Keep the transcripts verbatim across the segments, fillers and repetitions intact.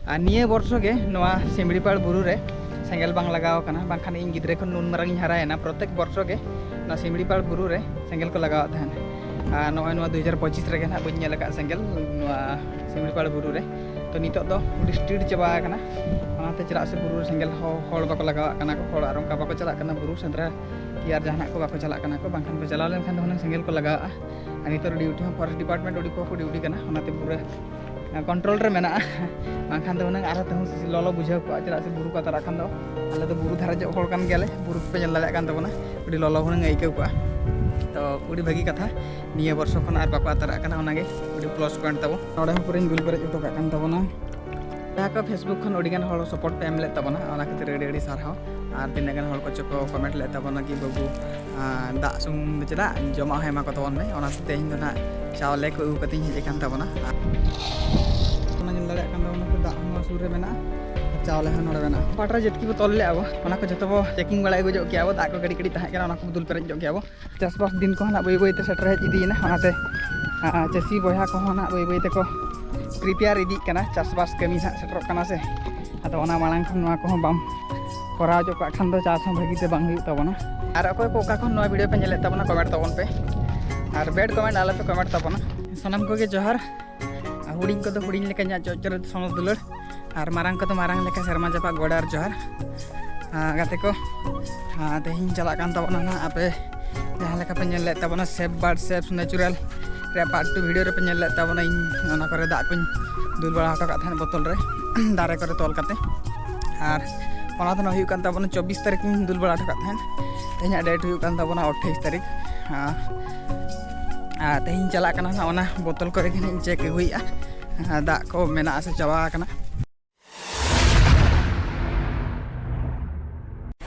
ᱟᱨ ᱱᱤᱭᱟᱹ ᱵᱚᱨᱥᱚ ᱜᱮ ᱱᱚᱣᱟ ᱥᱤᱢᱲᱤᱯᱟᱲ ᱵᱩᱨᱩ ᱨᱮ ᱥᱮᱸᱜᱮᱞ ᱵᱟᱝ ᱞᱟᱜᱟᱣ ᱟᱠᱟᱱᱟ, ᱵᱟᱝᱠᱷᱟᱱ ᱤᱧ ᱜᱤᱫᱽᱨᱟᱹ ᱠᱷᱚᱱ ᱱᱩᱱ ᱢᱟᱨᱟᱝ ᱤᱧ ᱦᱟᱨᱟᱭᱮᱱᱟ, ᱯᱨᱚᱛᱮᱠ ᱵᱚᱨᱥᱚ ᱜᱮ ᱱᱚᱣᱟ ᱥᱤᱢᱲᱤᱯᱟᱲ ᱵᱩᱨᱩ ᱨᱮ ᱥᱮᱸᱜᱮᱞ ᱠᱚ ᱞᱟᱜᱟᱣᱮᱫ ᱛᱟᱦᱮᱱ᱾ ᱟᱨ ᱱᱚᱜᱼᱚᱭ ᱱᱚᱣᱟ ᱫᱩ ᱦᱟᱡᱟᱨ ᱯᱚᱸᱪᱤᱥ ᱨᱮᱜᱮ ᱱᱟᱦᱟᱜ ᱵᱟᱹᱧ ᱧᱮᱞ ᱟᱠᱟᱫ ᱥᱮᱸᱜᱮᱞ ᱱᱚᱣᱟ ᱥᱤᱢᱲᱤᱯᱟᱲ ᱵᱩᱨᱩ ᱨᱮ᱾ ᱛᱚ ᱱᱤᱛᱚᱜ ᱫᱚ ᱟᱹᱰᱤ ᱥᱴᱨᱤᱠᱴ ᱪᱟᱵᱟ ᱟᱠᱟᱱᱟ, ᱚᱱᱟᱛᱮ ᱪᱮᱫᱟᱜ ᱥᱮ ᱵᱩᱨᱩ ᱨᱮ ᱥᱮᱸᱜᱮᱞ ᱦᱚᱸ ᱦᱚᱲ ᱵᱟᱠᱚ ᱞᱟᱜᱟᱣᱟᱜ ᱠᱟᱱᱟ ᱠᱚ, ᱦᱚᱲ ᱟᱨ ᱚᱱᱠᱟ ᱵᱟᱠᱚ ᱪᱟᱞᱟᱜ ᱠᱟᱱᱟ ᱵᱩᱨᱩ ᱥᱮᱸᱫᱽᱨᱟ ᱠᱤ ᱟᱨ ᱡᱟᱦᱟᱱᱟᱜ ᱠᱚ ᱵᱟᱠᱚ ᱪᱟᱞᱟᱜ ᱠᱟᱱᱟ ᱠᱚ, ᱵᱟᱝᱠᱷᱟᱱ ᱠᱚ ᱪᱟᱞᱟᱣ ᱞᱮᱱᱠᱷᱟᱱ ᱫᱚ ᱦᱩᱱᱟᱹᱝ ᱥᱮᱸᱜᱮᱞ ᱠᱚ ᱞᱟᱜᱟᱣᱟᱜᱼᱟ᱾ ᱟᱨ ᱱᱤᱛᱚᱜ ᱰᱤᱭᱩᱴᱤ ᱦᱚᱸ ᱯᱷᱚᱨᱮᱥᱴ ᱰᱤᱯᱟᱨᱴᱢᱮᱱᱴ ᱩᱰᱤ ᱠᱚ ᱰᱤᱭᱩᱴᱤ ᱠᱟᱱᱟ, ᱚᱱᱟᱛᱮ ᱯᱩᱨᱟᱹ ᱠᱚᱱᱴᱨᱳᱞ ᱨᱮ ᱢᱮᱱᱟᱜᱼᱟ᱾ ᱵᱟᱝᱠᱷᱟᱱ ᱫᱚ ᱦᱩᱱᱟᱹᱝ ᱟᱨᱦᱚᱸ ᱛᱮᱦᱚᱸ ᱞᱚᱞᱚ ᱵᱩᱡᱷᱟᱹᱣ ᱠᱚᱜᱼᱟ, ᱪᱮᱫᱟᱜ ᱥᱮ ᱵᱩᱨᱩ ᱠᱚ ᱟᱛᱟᱨᱟᱜ ᱠᱷᱟᱱ ᱫᱚ᱾ ᱟᱞᱮ ᱫᱚ ᱵᱩᱨᱩ ᱫᱷᱟᱨᱮ ᱧᱚᱜ ᱦᱚᱲ ᱠᱟᱱ ᱜᱮᱭᱟᱞᱮ, ᱵᱩᱨᱩ ᱠᱚᱯᱮ ᱧᱮᱞ ᱫᱟᱲᱮᱭᱟᱜ ᱠᱟᱱ ᱛᱟᱵᱚᱱᱟ, ᱟᱹᱰᱤ ᱞᱚᱞᱚ ᱦᱩᱱᱟᱹᱝ ᱟᱹᱭᱠᱟᱹᱣ ᱠᱚᱜᱼᱟ᱾ ᱛᱚ ᱟᱹᱰᱤ ᱵᱷᱟᱹᱜᱤ ᱠᱟᱛᱷᱟ, ᱱᱤᱭᱟᱹ ᱵᱚᱨᱥᱚ ᱠᱷᱚᱱ ᱟᱨ ᱵᱟᱠᱚ ᱟᱛᱟᱨᱟᱜ ᱠᱟᱱᱟ, ᱚᱱᱟᱜᱮ ᱟᱹᱰᱤ ᱯᱞᱟᱥ ᱯᱚᱭᱮᱱᱴ ᱛᱟᱵᱚᱱ᱾ ᱱᱚᱰᱮ ᱦᱚᱸ ᱯᱩᱨᱟᱹᱧ ᱫᱩᱞ ᱯᱮᱨᱮᱡ ᱦᱚᱴᱚ ᱠᱟᱜ ᱠᱟᱱ ᱛᱟᱵᱚᱱᱟ᱾ ᱡᱟᱦᱟᱸ ᱠᱚ ᱯᱷᱮᱥᱵᱩᱠ ᱠᱷᱚᱱ ᱟᱹᱰᱤᱜᱟᱱ ᱦᱚᱲ ᱥᱟᱯᱳᱨᱴ ᱯᱮ ᱮᱢ ᱞᱮᱫ ᱛᱟᱵᱚᱱᱟ, ᱚᱱᱟ ᱠᱷᱟᱹᱛᱤᱨ ᱟᱹᱰᱤ ᱟᱹᱰᱤ ᱥᱟᱨᱦᱟᱣ᱾ ᱟᱨ ᱛᱤᱱᱟᱹᱜ ᱜᱟᱱ ᱦᱚᱲ ᱠᱚᱪᱚ ᱠᱚ ᱠᱚᱢᱮᱱᱴ ᱞᱮᱫ ᱛᱟᱵᱚᱱᱟ ᱠᱤ, "ᱵᱟᱹᱵᱩ, ᱟᱨ ᱫᱟᱜ ᱥᱩᱢᱩᱝ ᱫᱚ ᱪᱮᱫᱟᱜ, ᱡᱚᱢᱟᱜ ᱦᱚᱸ ᱮᱢᱟ ᱠᱚ ᱛᱟᱵᱚᱱ ᱢᱮ᱾" ᱚᱱᱟ ᱛᱮ ᱛᱮᱦᱮᱧ ᱫᱚ ᱱᱟᱦᱟᱜ ᱪᱟᱣᱞᱮ ᱠᱚ ᱟᱹᱜᱩ ᱠᱟᱛᱮᱧ ᱦᱮᱡ ᱟᱠᱟᱱ ᱛᱟᱵᱚᱱᱟ᱾ ᱚᱱᱟ ᱧᱮᱞ ᱫᱟᱲᱮᱭᱟᱜ ᱠᱟᱱ ᱛᱟᱵᱚᱱᱟ ᱯᱮ, ᱫᱟᱜ ᱦᱚᱸ ᱱᱚᱣᱟ ᱥᱩᱨ ᱨᱮ ᱢᱮᱱᱟᱜᱼᱟ, ᱟᱨ ᱪᱟᱣᱞᱮ ᱦᱚᱸ ᱱᱚᱰᱮ ᱢᱮᱱᱟᱜᱼᱟ᱾ ᱯᱟᱴᱨᱟ ᱡᱮᱛᱠᱤ ᱵᱚ ᱛᱚᱞ ᱞᱮᱜᱼᱟ ᱵᱚ, ᱚᱱᱟ ᱠᱚ ᱡᱚᱛᱚ ᱵᱚ ᱪᱮᱠᱤᱝ ᱵᱟᱲᱟ ᱟᱹᱜᱩ ᱧᱚᱜ ᱠᱮᱜᱼᱟ ᱵᱚ, ᱫᱟᱜ ᱠᱚ ᱠᱟᱹᱴᱤᱡ ᱠᱟᱹᱴᱤᱡ ᱛᱟᱦᱮᱸ ᱠᱟᱱᱟ, ᱚᱱᱟ ᱠᱚ ᱫᱩᱞ ᱯᱮᱨᱮᱡ ᱧᱚᱜ ᱠᱮᱜᱼᱟ ᱵᱚ᱾ ᱪᱟᱥᱵᱟᱥ ᱫᱤᱱ ᱠᱚ ᱦᱚᱸ ᱱᱟᱜ ᱵᱟᱹᱭ ᱵᱟᱹᱭ ᱛᱮ ᱥᱮᱴᱮᱨ ᱦᱮᱡ ᱤᱫᱤᱭᱮᱱᱟ, ᱚᱱᱟᱛᱮ, ᱟᱨ ᱪᱟᱹᱥᱤ ᱵᱚᱭᱦᱟ ᱠᱚᱦᱚᱸ ᱱᱟᱜ ᱵᱟᱹᱭ ᱵᱟᱹᱭ ᱛᱮᱠᱚ ᱯᱨᱤᱯᱮᱭᱟᱨ ᱤᱫᱤᱜ ᱠᱟᱱᱟ᱾ ᱪᱟᱥᱵᱟᱥ ᱠᱟᱹᱢᱤ ᱱᱟᱜ ᱥᱮᱴᱮᱨᱚᱜ ᱠᱟᱱᱟ ᱥᱮ, ᱟᱫᱚ ᱚᱱᱟ ᱢᱟᱲᱟᱝ ᱠᱷᱚᱱ ᱱᱚᱣᱟ ᱠᱚᱦᱚᱸ ᱵᱟᱢ ᱠᱚᱨᱟᱣ ᱦᱚᱪᱚ ᱠᱟᱜ ᱠᱷᱟᱱ ᱫᱚ ᱪᱟᱥ ᱦᱚᱸ ᱵᱷᱟᱹᱜᱤ ᱛᱮ ᱵᱟᱝ ᱦᱩᱭᱩᱜ ᱛᱟᱵᱚᱱᱟ᱾ ᱟᱨ ᱚᱠᱚᱭ ᱠᱚ ᱚᱠᱟ ᱠᱷᱚᱱ ᱱᱚᱣᱟ ᱵᱷᱤᱰᱤᱭᱳ ᱯᱮ ᱧᱮᱞᱮᱫ ᱛᱟᱵᱚᱱᱟ, ᱠᱚᱢᱮᱱᱴ ᱛᱟᱵᱚᱱ ᱯᱮ, ᱟᱨ ᱵᱮᱰ ᱠᱚᱢᱮᱱᱴ ᱟᱞᱚ ᱯᱮ ᱠᱚᱢᱮᱱᱴ ᱛᱟᱵᱚᱱᱟ᱾ ᱥᱟᱱᱟᱢ ᱠᱚᱜᱮ ᱡᱚᱦᱟᱨ᱾ ᱟᱨ ᱦᱩᱰᱤᱧ ᱠᱚᱫᱚ ᱦᱩᱰᱤᱧ ᱞᱮᱠᱟ ᱤᱧᱟᱹᱜ ᱪᱚ-, ᱪᱚᱨᱚᱡ ᱥᱚᱱᱚᱛ ᱫᱩᱞᱟᱹᱲ, ᱟᱨ ᱢᱟᱨᱟᱝ ᱠᱚᱫᱚ ᱢᱟᱨᱟᱝ ᱞᱮᱠᱟ ᱥᱮᱨᱢᱟ ᱡᱟᱯᱟᱜ ᱜᱚᱰ ᱟᱨ ᱡᱚᱦᱟᱨ᱾ ᱟᱨ ᱜᱟᱛᱮ ᱠᱚ, ᱟᱨ ᱛᱮᱦᱮᱧ ᱪᱟᱞᱟᱜ ᱠᱟᱱ ᱛᱟᱵᱚᱱᱟ ᱱᱟᱦᱟᱜ, ᱟᱯᱮ ᱡᱟᱦᱟᱸ ᱞᱮᱠᱟ ᱯᱮ ᱧᱮᱞ ᱞᱮᱫ ᱛᱟᱵᱚᱱᱟ, ᱥᱮᱯ ᱵᱟᱨᱰ ᱥᱮᱯ ᱱᱮᱪᱩᱨᱟᱞ ᱨᱮ ᱯᱟᱨᱴ ᱴᱩ ᱵᱷᱤᱰᱤᱭᱳ ᱨᱮᱯᱮ ᱧᱮᱞ ᱞᱮᱫ ᱛᱟᱵᱚᱱᱟ, ᱤᱧ ᱚᱱᱟ ᱠᱚᱨᱮ ᱫᱟᱜ ᱠᱚᱧ ᱫᱩᱞ ᱵᱟᱲᱟ ᱦᱚᱴᱚ ᱠᱟᱜ ᱛᱟᱦᱮᱸᱫ ᱵᱳᱛᱚᱞ ᱨᱮ, ᱫᱟᱨᱮ ᱠᱚᱨᱮ ᱛᱚᱞ ᱠᱟᱛᱮ᱾ ᱟᱨ ᱚᱱᱟ ᱫᱚ ᱱᱟᱜ ᱦᱩᱭᱩᱜ ᱠᱟᱱ ᱛᱟᱵᱚᱱᱟ ᱪᱚᱵᱵᱤᱥ ᱛᱟᱹᱨᱤᱠᱷ ᱤᱧ ᱫᱩᱞ ᱵᱟᱲᱟ ᱦᱚᱴᱚ ᱠᱟᱜ ᱛᱟᱦᱮᱸᱫ᱾ ᱛᱮᱦᱮᱧᱟᱜ ᱰᱮᱴ ᱦᱩᱭᱩᱜ ᱠᱟᱱ ᱛᱟᱵᱚᱱᱟ ᱟᱴᱷᱟᱭᱤᱥ ᱛᱟᱹᱨᱤᱠᱷ᱾ ᱟᱨ, ᱟᱨ ᱛᱮᱦᱮᱧ ᱪᱟᱞᱟᱜ ᱠᱟᱱᱟ ᱱᱟᱜ, ᱚᱱᱟ ᱵᱳᱛᱚᱞ ᱠᱚᱨᱮ ᱜᱮ ᱱᱟᱜ ᱤᱧ ᱪᱮᱠ ᱟᱹᱜᱩᱭᱮᱫᱼᱟ, ᱟᱨ ᱫᱟᱜ ᱠᱚ ᱢᱮᱱᱟᱜᱼᱟ ᱥᱮ ᱪᱟᱵᱟ ᱟᱠᱟᱱᱟ᱾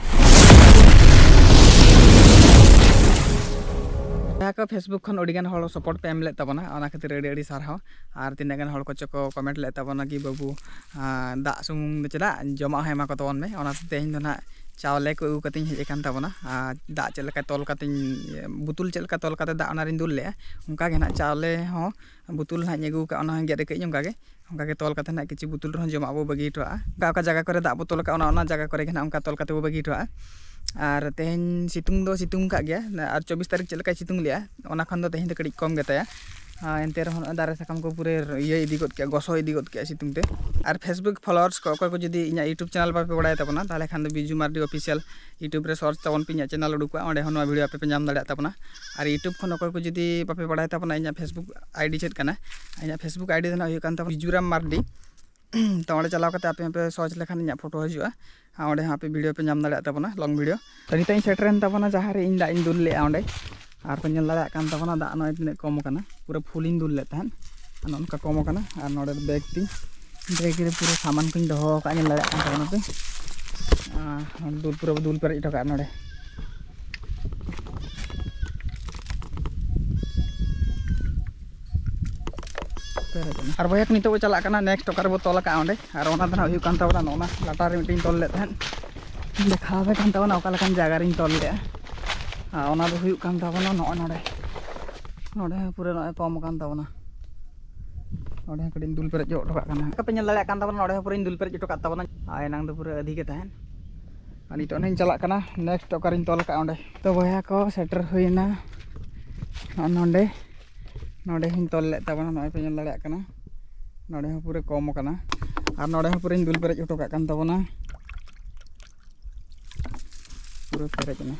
ᱡᱟᱦᱟᱸ ᱠᱚ ᱯᱷᱮᱥᱵᱩᱠ ᱠᱷᱚᱱ ᱟᱹᱰᱤᱜᱟᱱ ᱦᱚᱲ ᱥᱟᱯᱳᱨᱴ ᱯᱮ ᱮᱢ ᱞᱮᱫ ᱛᱟᱵᱚᱱᱟ, ᱚᱱᱟ ᱠᱷᱟᱹᱛᱤᱨ ᱟᱹᱰᱤ ᱟᱹᱰᱤ ᱥᱟᱨᱦᱟᱣ᱾ ᱟᱨ ᱛᱤᱱᱟᱹᱜ ᱜᱟᱱ ᱦᱚᱲ ᱠᱚᱪᱚ ᱠᱚ ᱠᱚᱢᱮᱱᱴ ᱞᱮᱫ ᱛᱟᱵᱚᱱᱟ ᱠᱤ, "ᱵᱟᱹᱵᱩ, ᱟᱨ ᱫᱟᱜ ᱥᱩᱢᱩᱝ ᱫᱚ ᱪᱮᱫᱟᱜ, ᱡᱚᱢᱟᱜ ᱦᱚᱸ ᱮᱢᱟ ᱠᱚ ᱛᱟᱵᱚᱱ ᱢᱮ᱾" ᱚᱱᱟᱛᱮ ᱛᱮᱦᱮᱧ ᱫᱚ ᱱᱟᱜ ᱪᱟᱣᱞᱮ ᱠᱚ ᱟᱹᱜᱩ ᱠᱟᱛᱮᱧ ᱦᱮᱡ ᱟᱠᱟᱱ ᱛᱟᱵᱚᱱᱟ᱾ ᱟᱨ ᱫᱟᱜ ᱪᱮᱫ ᱞᱮᱠᱟ ᱛᱚᱞ ᱠᱟᱛᱮᱧ, ᱵᱩᱛᱩᱞ ᱪᱮᱫ ᱞᱮᱠᱟ ᱛᱚᱞ ᱠᱟᱛᱮ ᱫᱟᱜ ᱚᱱᱟ ᱨᱤᱧ ᱫᱩᱞ ᱞᱮᱜᱼᱟ, ᱚᱱᱠᱟ ᱜᱮ ᱱᱟᱦᱟᱜ ᱪᱟᱣᱞᱮ ᱦᱚᱸ ᱵᱩᱛᱩᱞ ᱱᱟᱦᱟᱜ ᱤᱧ ᱟᱹᱜᱩ ᱟᱠᱟᱫ, ᱚᱱᱟ ᱦᱚᱸ ᱜᱮᱫ ᱟᱠᱟᱫ ᱟᱹᱧ ᱚᱱᱠᱟ ᱜᱮ᱾ ᱚᱱᱠᱟ ᱜᱮ ᱛᱚᱞ ᱠᱟᱛᱮ ᱱᱟᱦᱟᱜ ᱠᱤᱪᱷᱩ ᱵᱩᱛᱩᱞ ᱨᱮᱦᱚᱸ ᱡᱚᱢᱟᱜ ᱵᱚ ᱵᱟᱹᱜᱤ ᱦᱚᱴᱚᱣᱟᱜᱼᱟ᱾ ᱚᱠᱟ ᱚᱠᱟ ᱡᱟᱭᱜᱟ ᱠᱚᱨᱮ ᱫᱟᱜ ᱵᱚ ᱛᱚᱞ ᱟᱠᱟᱫ, ᱚᱱᱟ ᱚᱱᱟ ᱡᱟᱭᱜᱟ ᱠᱚᱨᱮ ᱜᱮ ᱱᱟᱦᱟᱜ ᱚᱱᱠᱟ ᱛᱚᱞ ᱠᱟᱛᱮ ᱵᱚ ᱵᱟᱹᱜᱤ ᱦᱚᱴᱚᱣᱟᱜᱼᱟ᱾ ᱟᱨ ᱛᱮᱦᱮᱧ ᱥᱤᱛᱩᱝ ᱫᱚ ᱥᱤᱛᱩᱝ ᱟᱠᱟᱫ ᱜᱮᱭᱟ, ᱟᱨ ᱪᱚᱵᱵᱤᱥ ᱛᱟᱹᱨᱤᱠᱷ ᱪᱮᱫ ᱞᱮᱠᱟᱭ ᱥᱤᱛᱩᱝ ᱞᱮᱜᱼᱟ, ᱚᱱᱟ ᱠᱷᱚᱱ ᱫᱚ ᱛᱮᱦᱮᱧ ᱫᱚ ᱠᱟᱹᱴᱤᱡ ᱠᱚᱢ ᱜᱮᱛᱟᱭᱟ᱾ ᱟᱨ ᱮᱱᱛᱮ ᱨᱮᱦᱚᱸ ᱱᱚᱜᱼᱚᱭ ᱫᱟᱨᱮ ᱥᱟᱠᱟᱢ ᱠᱚ ᱯᱩᱨᱟᱹ ᱤᱭᱟᱹ ᱤᱫᱤ ᱜᱚᱫ ᱠᱮᱜᱼᱟ, ᱜᱚᱥᱚ ᱤᱫᱤ ᱜᱚᱫ ᱠᱮᱜᱼᱟ ᱥᱤᱛᱩᱝ ᱛᱮ᱾ ᱟᱨ Facebook followers ᱠᱚ ᱚᱠᱚᱭ ᱠᱚ ᱡᱩᱫᱤ ᱤᱧᱟᱹᱜ YouTube channel ᱵᱟᱯᱮ ᱵᱟᱲᱟᱭ ᱛᱟᱵᱚᱱᱟ, ᱛᱟᱦᱚᱞᱮ ᱠᱷᱟᱱ ᱫᱚ ᱵᱤᱡᱩ ᱢᱟᱨᱰᱤ official YouTube ᱨᱮ search ᱛᱟᱵᱚᱱ ᱯᱮ, ᱤᱧᱟᱹᱜ channel ᱩᱰᱩᱠᱚᱜᱼᱟ, ᱚᱸᱰᱮ ᱦᱚᱸ ᱱᱚᱣᱟ video ᱟᱯᱮ ᱯᱮ ᱧᱟᱢ ᱫᱟᱲᱮᱭᱟᱜ ᱛᱟᱵᱚᱱᱟ᱾ ᱟᱨ YouTube ᱠᱷᱚᱱ ᱚᱠᱚᱭ ᱠᱚ ᱡᱩᱫᱤ ᱵᱟᱯᱮ ᱵᱟᱲᱟᱭ ᱛᱟᱵᱚᱱᱟ ᱤᱧᱟᱹᱜ Facebook ID ᱪᱮᱫ ᱠᱟᱱᱟ, ᱤᱧᱟᱹᱜ Facebook ID ᱫᱚ ᱱᱟᱦᱟᱜ ᱦᱩᱭᱩᱜ ᱠᱟᱱ ᱛᱟᱵᱚᱱᱟ ᱵᱤᱡᱩᱨᱟᱢ ᱢᱟᱨᱰᱤ᱾ ᱛᱚ, ᱚᱸᱰᱮ ᱪᱟᱞᱟᱣ ᱠᱟᱛᱮ ᱟᱯᱮ ᱦᱚᱸᱯᱮ search ᱞᱮᱠᱷᱟᱱ ᱤᱧᱟᱹᱜ photo ᱦᱤᱡᱩᱜᱼᱟ, ᱟᱨ ᱚᱸᱰᱮ ᱦᱚᱸ ᱟᱯᱮ video ᱯᱮ ᱧᱟᱢ ᱫᱟᱲᱮᱭᱟᱜ ᱛᱟᱵᱚᱱᱟ, long video᱾ ᱛᱚ, ᱱᱤᱛᱚᱜ ᱤᱧ ᱥᱮᱴᱮᱨᱮᱱ ᱛᱟᱵᱚᱱᱟ ᱡᱟᱦᱟᱸ ᱨᱮ ᱤᱧ ᱫᱟᱜ ᱤᱧ ᱫᱩᱞ ᱞᱮᱜᱼᱟ ᱚᱸᱰᱮ, ᱟᱨ ᱯᱮ ᱧᱮᱞ ᱫᱟᱲᱮᱭᱟᱜ ᱠᱟᱱ ᱛᱟᱵᱚᱱᱟ ᱫᱟᱜ ᱱᱚᱜᱼᱚᱭ ᱛᱤᱱᱟᱹᱜ ᱠᱚᱢ ᱟᱠᱟᱱᱟ, ᱯᱩᱨᱟᱹ full ᱤᱧ ᱫᱩᱞ ᱞᱮᱫ ᱛᱟᱦᱮᱸᱫ, ᱟᱨ ᱱᱚᱜᱼᱚ ᱱᱚᱝᱠᱟ ᱠᱚᱢ ᱟᱠᱟᱱᱟ᱾ ᱟᱨ ᱱᱚᱰᱮ bag ᱛᱤᱧ, bag ᱨᱮ ᱯᱩᱨᱟᱹ ᱥᱟᱢᱟᱱ ᱠᱚᱧ ᱫᱚᱦᱚ ᱟᱠᱟᱫᱼᱟ, ᱧᱮᱞ ᱫᱟᱲᱮᱭᱟᱜ ᱠᱟᱱ ᱛᱟᱵᱚᱱᱟ ᱯᱮ᱾ ᱟᱨ ᱫᱩᱞ, ᱯᱩᱨᱟᱹ ᱫᱩᱞ ᱯᱮᱨᱮᱡ ᱦᱚᱴᱚ ᱠᱟᱜᱼᱟ ᱱᱚᱰᱮ᱾ ᱯᱮᱨᱮᱡ ᱮᱱᱟ᱾ ᱟᱨ ᱵᱚᱭᱦᱟ ᱠᱚ, ᱱᱤᱛᱚᱜ ᱵᱚ ᱪᱟᱞᱟᱜ ᱠᱟᱱᱟ next ᱚᱠᱟ ᱨᱮᱵᱚ ᱛᱚᱞ ᱟᱠᱟᱫᱼᱟ ᱚᱸᱰᱮ, ᱟᱨ ᱚᱱᱟ ᱫᱚ ᱱᱟᱦᱟᱜ ᱦᱩᱭᱩᱜ ᱠᱟᱱ ᱛᱟᱵᱚᱱᱟ ᱱᱚᱜᱼᱚ ᱱᱟ ᱞᱟᱴᱟ ᱨᱮ ᱢᱤᱫᱴᱮᱱ ᱛᱚᱞ ᱞᱮᱫ ᱛᱟᱦᱮᱸᱫ, ᱫᱮᱠᱷᱟᱣ ᱟᱯᱮ ᱠᱟᱱ ᱛᱟᱵᱚᱱᱟ ᱚᱠᱟ ᱞᱮᱠᱟᱱ ᱡᱟᱭᱜᱟ ᱨᱤᱧ ᱛᱚᱞ ᱞᱮᱫᱼᱟ᱾ ᱟᱨ ᱚᱱᱟ ᱫᱚ ᱦᱩᱭᱩᱜ ᱠᱟᱱ ᱛᱟᱵᱚᱱᱟ ᱱᱚᱜᱼᱚᱭ ᱱᱚᱰᱮ, ᱱᱚᱰᱮ ᱦᱚᱸ ᱯᱩᱨᱟᱹ ᱱᱚᱜᱼᱚᱭ ᱠᱚᱢ ᱟᱠᱟᱱ ᱛᱟᱵᱚᱱᱟ᱾ ᱱᱚᱰᱮ ᱦᱚᱸ ᱠᱟᱹᱴᱤᱡ ᱤᱧ ᱫᱩᱞ ᱯᱮᱨᱮᱡ ᱦᱚᱴᱚ ᱠᱟᱜ ᱠᱟᱱᱟ, ᱟᱯᱮ ᱧᱮᱞ ᱫᱟᱲᱮᱭᱟᱜ ᱠᱟᱱ ᱛᱟᱵᱚᱱᱟ, ᱱᱚᱰᱮ ᱦᱚᱸ ᱯᱩᱨᱟᱹᱧ ᱫᱩᱞ ᱯᱮᱨᱮᱡ ᱦᱚᱴᱚ ᱠᱟᱜ ᱛᱟᱵᱚᱱᱟ᱾ ᱟᱨ ᱮᱱᱟᱝ ᱫᱚ ᱯᱩᱨᱟᱹ ᱟᱹᱫᱷᱤ ᱜᱮ ᱛᱟᱦᱮᱸᱱ, ᱟᱨ ᱱᱤᱛᱚᱜ ᱱᱟᱦᱟᱜ ᱤᱧ ᱪᱟᱞᱟᱜ ᱠᱟᱱᱟ next ᱚᱠᱟᱨᱤᱧ ᱛᱚᱞ ᱟᱠᱟᱫᱼᱟ ᱚᱸᱰᱮ᱾ ᱛᱚ ᱵᱚᱭᱦᱟ ᱠᱚ, ᱥᱮᱴᱮᱨ ᱦᱩᱭᱱᱟ ᱱᱚᱜᱼᱚ ᱱᱚᱰᱮ᱾ ᱱᱚᱰᱮ ᱦᱚᱸᱧ ᱛᱚᱞ ᱞᱮᱫ ᱛᱟᱵᱚᱱᱟ, ᱱᱚᱜᱼᱚᱭ ᱯᱮ ᱧᱮᱞ ᱫᱟᱲᱮᱭᱟᱜ ᱠᱟᱱᱟ, ᱱᱚᱰᱮ ᱦᱚᱸ ᱯᱩᱨᱟᱹ ᱠᱚᱢ ᱟᱠᱟᱱᱟ᱾ ᱟᱨ ᱱᱚᱰᱮ ᱦᱚᱸ ᱯᱩᱨᱟᱹᱧ ᱫᱩᱞ ᱯᱮᱨᱮᱡ ᱦᱚᱴᱚ ᱠᱟᱜ ᱠᱟᱱ ᱛᱟᱵᱚᱱᱟ, ᱯᱩᱨᱟᱹ ᱯᱮᱨᱮᱡ ᱮᱱᱟ᱾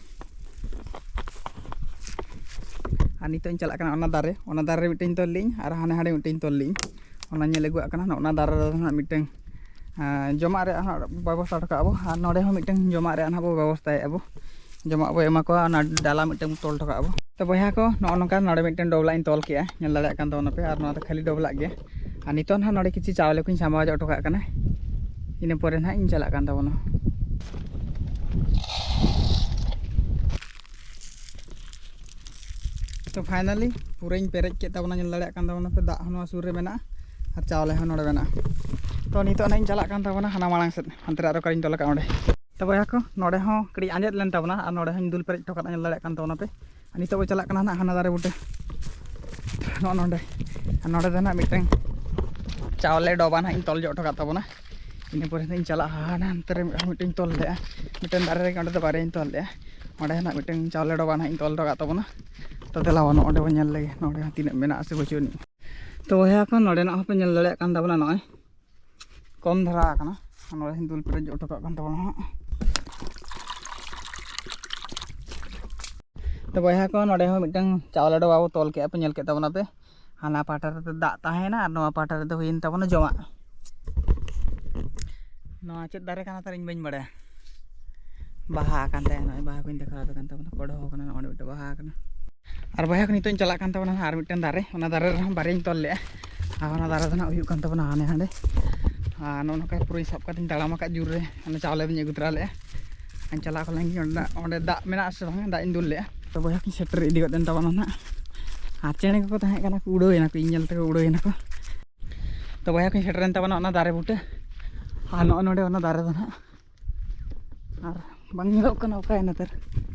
ᱟᱨ ᱱᱤᱛᱚᱜ ᱤᱧ ᱪᱟᱞᱟᱜ ᱠᱟᱱᱟ ᱚᱱᱟ ᱫᱟᱨᱮ, ᱚᱱᱟ ᱫᱟᱨᱮ ᱨᱮ ᱢᱤᱫᱴᱮᱱ ᱛᱚᱞ ᱞᱤᱧ, ᱟᱨ ᱦᱟᱱᱮ ᱦᱟᱸᱰᱮ ᱢᱤᱫᱴᱮᱱ ᱛᱚᱞ ᱞᱤᱧ, ᱚᱱᱟ ᱧᱮᱞ ᱟᱹᱜᱩᱣᱟᱜ ᱠᱟᱱᱟ᱾ ᱱᱚᱜᱼᱚ ᱱᱟ ᱫᱟᱨᱮ ᱨᱮᱫᱚ ᱦᱟᱸᱜ ᱢᱤᱫᱴᱮᱱ, ᱟᱸ, ᱡᱚᱢᱟᱜ ᱨᱮᱭᱟᱜ ᱦᱟᱸᱜ ᱵᱮᱵᱚᱥᱛᱷᱟ ᱦᱚᱴᱚ ᱠᱟᱜᱼᱟ ᱵᱚ, ᱟᱨ ᱱᱚᱰᱮ ᱦᱚᱸ ᱢᱤᱫᱴᱮᱱ ᱡᱚᱢᱟᱜ ᱨᱮᱭᱟᱜ ᱦᱟᱸᱜ ᱵᱚ ᱵᱮᱵᱚᱥᱛᱷᱟᱭᱮᱫᱼᱟ ᱵᱚ, ᱡᱚᱢᱟᱜ ᱵᱚ ᱮᱢᱟ ᱠᱚᱣᱟ, ᱚᱱᱟ ᱰᱟᱞᱟ ᱢᱤᱫᱴᱮᱱ ᱛᱚᱞ ᱦᱚᱴᱚ ᱠᱟᱜᱼᱟ ᱵᱚ᱾ ᱛᱚ ᱵᱚᱭᱦᱟ ᱠᱚ, ᱱᱚᱜᱼᱚ ᱱᱚᱝᱠᱟ ᱱᱚᱰᱮ ᱢᱤᱫᱴᱮᱱ ᱰᱚᱵᱞᱟᱜ ᱤᱧ ᱛᱚᱞ ᱠᱮᱜᱼᱟ, ᱧᱮᱞ ᱫᱟᱲᱮᱭᱟᱜ ᱠᱟᱱ ᱛᱟᱵᱚᱱᱟᱯᱮ, ᱟᱨ ᱱᱚᱣᱟ ᱫᱚ ᱠᱷᱟᱹᱞᱤ ᱰᱚᱵᱞᱟᱜ ᱜᱮ᱾ ᱟᱨ ᱱᱤᱛᱚᱜ ᱱᱟᱦᱟᱜ ᱱᱚᱰᱮ ᱠᱤᱪᱷᱩ ᱪᱟᱣᱞᱮ ᱠᱚᱧ ᱥᱟᱢᱵᱟᱣ ᱦᱚᱴᱚ ᱠᱟᱜ ᱠᱟᱱᱟ, ᱤᱱᱟᱹ ᱯᱚᱨᱮ ᱱᱟᱦᱟᱜ ᱤᱧ ᱪᱟᱞᱟᱜ ᱠᱟᱱ ᱛᱟᱵᱚᱱᱟ᱾ ᱛᱚ finally ᱯᱩᱨᱟᱹᱧ ᱯᱮᱨᱮᱡ ᱠᱮᱫ ᱛᱟᱵᱚᱱᱟ, ᱧᱮᱞ ᱫᱟᱲᱮᱭᱟᱜ ᱠᱟᱱ ᱛᱟᱵᱚᱱᱟ ᱯᱮ, ᱫᱟᱜ ᱦᱚᱸ ᱱᱚᱣᱟ ᱥᱩᱨ ᱨᱮ ᱢᱮᱱᱟᱜᱼᱟ ᱟᱨ ᱪᱟᱣᱞᱮ ᱦᱚᱸ ᱱᱚᱰᱮ ᱢᱮᱱᱟᱜᱼᱟ᱾ ᱛᱚ ᱱᱤᱛᱚᱜ ᱱᱟᱦᱟᱜ ᱤᱧ ᱪᱟᱞᱟᱜ ᱠᱟᱱ ᱛᱟᱵᱚᱱᱟ ᱦᱟᱱᱟ ᱢᱟᱲᱟᱝ ᱥᱮᱫ, ᱦᱟᱱᱛᱮ ᱨᱮ ᱟᱨᱚ ᱚᱠᱟᱨᱤᱧ ᱛᱚᱞ ᱟᱠᱟᱫ ᱚᱸᱰᱮ᱾ ᱛᱚ ᱵᱚᱭᱦᱟ ᱠᱚ, ᱱᱚᱰᱮ ᱦᱚᱸ ᱠᱟᱹᱴᱤᱡ ᱟᱸᱡᱮᱫ ᱞᱮᱱ ᱛᱟᱵᱚᱱᱟ ᱟᱨ ᱱᱚᱰᱮ ᱦᱚᱸᱧ ᱫᱩᱞ ᱯᱮᱨᱮᱡ ᱦᱚᱴᱚ ᱠᱟᱜᱼᱟ, ᱧᱮᱞ ᱫᱟᱲᱮᱭᱟᱜ ᱠᱟᱱ ᱛᱟᱵᱚᱱᱟ ᱯᱮ᱾ ᱟᱨ ᱱᱤᱛᱚᱜ ᱵᱚ ᱪᱟᱞᱟᱜ ᱠᱟᱱᱟ ᱱᱟᱦᱟᱜ ᱦᱟᱱᱟ ᱫᱟᱨᱮ ᱵᱩᱴᱟᱹ, ᱱᱚᱜᱼᱚ ᱱᱚᱰᱮ᱾ ᱟᱨ ᱱᱚᱰᱮ ᱫᱚ ᱱᱟᱦᱟᱜ ᱢᱤᱫᱴᱟᱝ ᱪᱟᱣᱞᱮ ᱰᱚᱵᱟ ᱱᱟᱦᱟᱜ ᱤᱧ ᱛᱚᱞ ᱡᱚᱜ ᱦᱚᱴᱚ ᱠᱟᱜ ᱛᱟᱵᱚᱱᱟ᱾ ᱤᱱᱟᱹ ᱯᱚᱨᱮ ᱱᱟᱦᱟᱜ ᱤᱧ ᱪᱟᱞᱟᱜᱼᱟ ᱦᱟᱱᱟ ᱦᱟᱱᱛᱮ ᱨᱮ ᱢᱤᱫᱴᱟᱝ ᱛᱚᱞ ᱞᱮᱜᱼᱟ, ᱢᱤᱫᱴᱟᱝ ᱫᱟᱨᱮ ᱨᱮᱜᱮ, ᱚᱸᱰᱮ ᱫᱚ ᱵᱟᱨᱭᱟᱧ ᱛᱚᱞ ᱞᱮᱜᱼᱟ᱾ ᱚᱸᱰᱮ ᱱᱟᱦᱟᱜ ᱢᱤᱫᱴᱟᱝ ᱪᱟᱣᱞᱮ ᱰᱚᱵᱟ ᱱᱟᱦᱟᱜ ᱤᱧ ᱛᱚᱞ ᱦᱚᱴᱚ ᱠᱟᱜ ᱛᱟᱵᱚᱱᱟ᱾ ᱛᱚ ᱫᱮᱞᱟ ᱵᱚᱱ ᱚᱸᱰᱮ ᱵᱚᱱ ᱧᱮᱞ ᱞᱮᱜᱮ, ᱱᱚᱰᱮ ᱦᱚᱸ ᱛᱤᱱᱟᱹᱜ ᱢᱮᱱᱟᱜᱼᱟ ᱥᱮ ᱵᱟᱹᱪᱩᱜ ᱟᱹᱱᱤᱡ᱾ ᱛᱚ ᱵᱚᱭᱦᱟ ᱠᱚ, ᱱᱚᱰᱮᱱᱟᱜ ᱦᱚᱸᱯᱮ ᱧᱮᱞ ᱫᱟᱲᱮᱭᱟᱜ ᱠᱟᱱ ᱛᱟᱵᱚᱱᱟ, ᱱᱚᱜᱼᱚᱭ ᱠᱚᱢ ᱫᱷᱟᱨᱟ ᱟᱠᱟᱱᱟ᱾ ᱱᱚᱰᱮ ᱦᱚᱸᱧ ᱫᱩᱞ ᱯᱮᱨᱮᱡ ᱦᱚᱴᱚ ᱠᱟᱜ ᱠᱟᱱ ᱛᱟᱵᱚᱱᱟ ᱦᱟᱸᱜ᱾ ᱛᱚ ᱵᱚᱭᱦᱟ ᱠᱚ, ᱱᱚᱰᱮ ᱦᱚᱸ ᱢᱤᱫᱴᱟᱝ ᱪᱟᱣᱞᱮ ᱰᱚᱵᱟ ᱵᱚ ᱛᱚᱞ ᱠᱮᱜᱼᱟ, ᱯᱮ ᱧᱮᱞ ᱠᱮᱫ ᱛᱟᱵᱚᱱᱟ ᱯᱮ᱾ ᱦᱟᱱᱟ ᱯᱟᱦᱴᱟ ᱨᱮᱫᱚ ᱫᱟᱜ ᱛᱟᱦᱮᱸᱭᱮᱱᱟ ᱟᱨ ᱱᱚᱣᱟ ᱯᱟᱦᱴᱟ ᱨᱮᱫᱚ ᱦᱩᱭᱮᱱ ᱛᱟᱵᱚᱱᱟ ᱡᱚᱢᱟᱜ᱾ ᱱᱚᱣᱟ ᱪᱮᱫ ᱫᱟᱨᱮ ᱠᱟᱱᱟ ᱛᱟᱨ ᱤᱧ ᱵᱟᱹᱧ ᱵᱟᱲᱟᱭᱟ᱾ ᱵᱟᱦᱟ ᱟᱠᱟᱱ ᱛᱟᱭᱟ, ᱱᱚᱜᱼᱚᱭ ᱵᱟᱦᱟ ᱠᱚᱧ ᱫᱮᱠᱷᱟᱣ ᱟᱯᱮ ᱠᱟᱱ ᱛᱟᱵᱚᱱᱟ, ᱠᱚᱰᱷᱚ ᱟᱠᱟᱱᱟ, ᱱᱚᱜᱼᱚᱭ ᱢᱤᱫᱴᱮᱱ ᱵᱟᱦᱟ ᱟᱠᱟᱱᱟ᱾ ᱟᱨ ᱵᱚᱭᱦᱟ ᱠᱚ, ᱱᱤᱛᱚᱜ ᱤᱧ ᱪᱟᱞᱟᱜ ᱠᱟᱱ ᱛᱟᱵᱚᱱᱟ ᱟᱨ ᱢᱤᱫᱴᱮᱱ ᱫᱟᱨᱮ, ᱚᱱᱟ ᱫᱟᱨᱮ ᱨᱮᱦᱚᱸ ᱵᱟᱨᱭᱟᱧ ᱛᱚᱞ ᱞᱮᱜᱼᱟ᱾ ᱟᱨ ᱚᱱᱟ ᱫᱟᱨᱮ ᱫᱚ ᱱᱟᱦᱟᱜ ᱦᱩᱭᱩᱜ ᱠᱟᱱ ᱛᱟᱵᱚᱱᱟ ᱦᱟᱱᱮ ᱦᱟᱸᱰᱮ᱾ ᱟᱨ ᱱᱚᱜᱼᱚ ᱱᱚᱝᱠᱟ ᱯᱩᱨᱟᱹᱧ ᱥᱟᱵ ᱠᱟᱛᱮᱧ ᱛᱟᱲᱟᱢ ᱟᱠᱟᱫ ᱡᱳᱨ ᱨᱮ, ᱚᱱᱟ ᱪᱟᱣᱞᱮ ᱫᱚᱧ ᱟᱹᱜᱩ ᱛᱚᱨᱟ ᱞᱮᱜᱼᱟ᱾ ᱟᱨ ᱪᱟᱞᱟᱣ ᱠᱟᱱ ᱜᱤᱧ ᱚᱸᱰᱮ ᱫᱟᱜ, ᱚᱸᱰᱮ ᱫᱟᱜ ᱢᱮᱱᱟᱜᱼᱟ ᱥᱮ ᱵᱟᱝ, ᱫᱟᱜ ᱤᱧ ᱫᱩᱞ ᱞᱮᱜᱼᱟ᱾ ᱛᱚ ᱵᱚᱭᱦᱟ ᱠᱚᱧ ᱥᱮᱴᱮᱨ ᱤᱫᱤ ᱜᱚᱫ ᱮᱱ ᱛᱟᱵᱚᱱᱟ ᱱᱟᱦᱟᱜ᱾ ᱟᱨ ᱪᱮᱬᱮ ᱠᱚᱠᱚ ᱛᱟᱦᱮᱸ ᱠᱟᱱᱟ ᱠᱚ, ᱩᱰᱟᱹᱣ ᱮᱱᱟ ᱠᱚ, ᱤᱧ ᱧᱮᱞ ᱛᱮᱠᱚ ᱩᱰᱟᱹᱣ ᱮᱱᱟ ᱠᱚ᱾ ᱛᱚ ᱵᱚᱭᱦᱟ ᱠᱚᱧ ᱥᱮᱴᱮᱨᱮᱱ ᱛᱟᱵᱚᱱᱟ ᱚᱱᱟ ᱫᱟᱨᱮ ᱵᱩᱴᱟᱹ᱾ ᱟᱨ ᱱᱚᱜᱼᱚ ᱱᱚᱰᱮ ᱚᱱᱟ ᱫᱟᱨᱮ ᱫᱚ ᱱᱟᱦᱟᱜ ᱟᱨ ᱵᱟᱝ ᱧᱮᱞᱚᱜ ᱠᱟᱱᱟ, ᱚᱠᱟᱭᱮᱱᱟ ᱛᱟᱨ?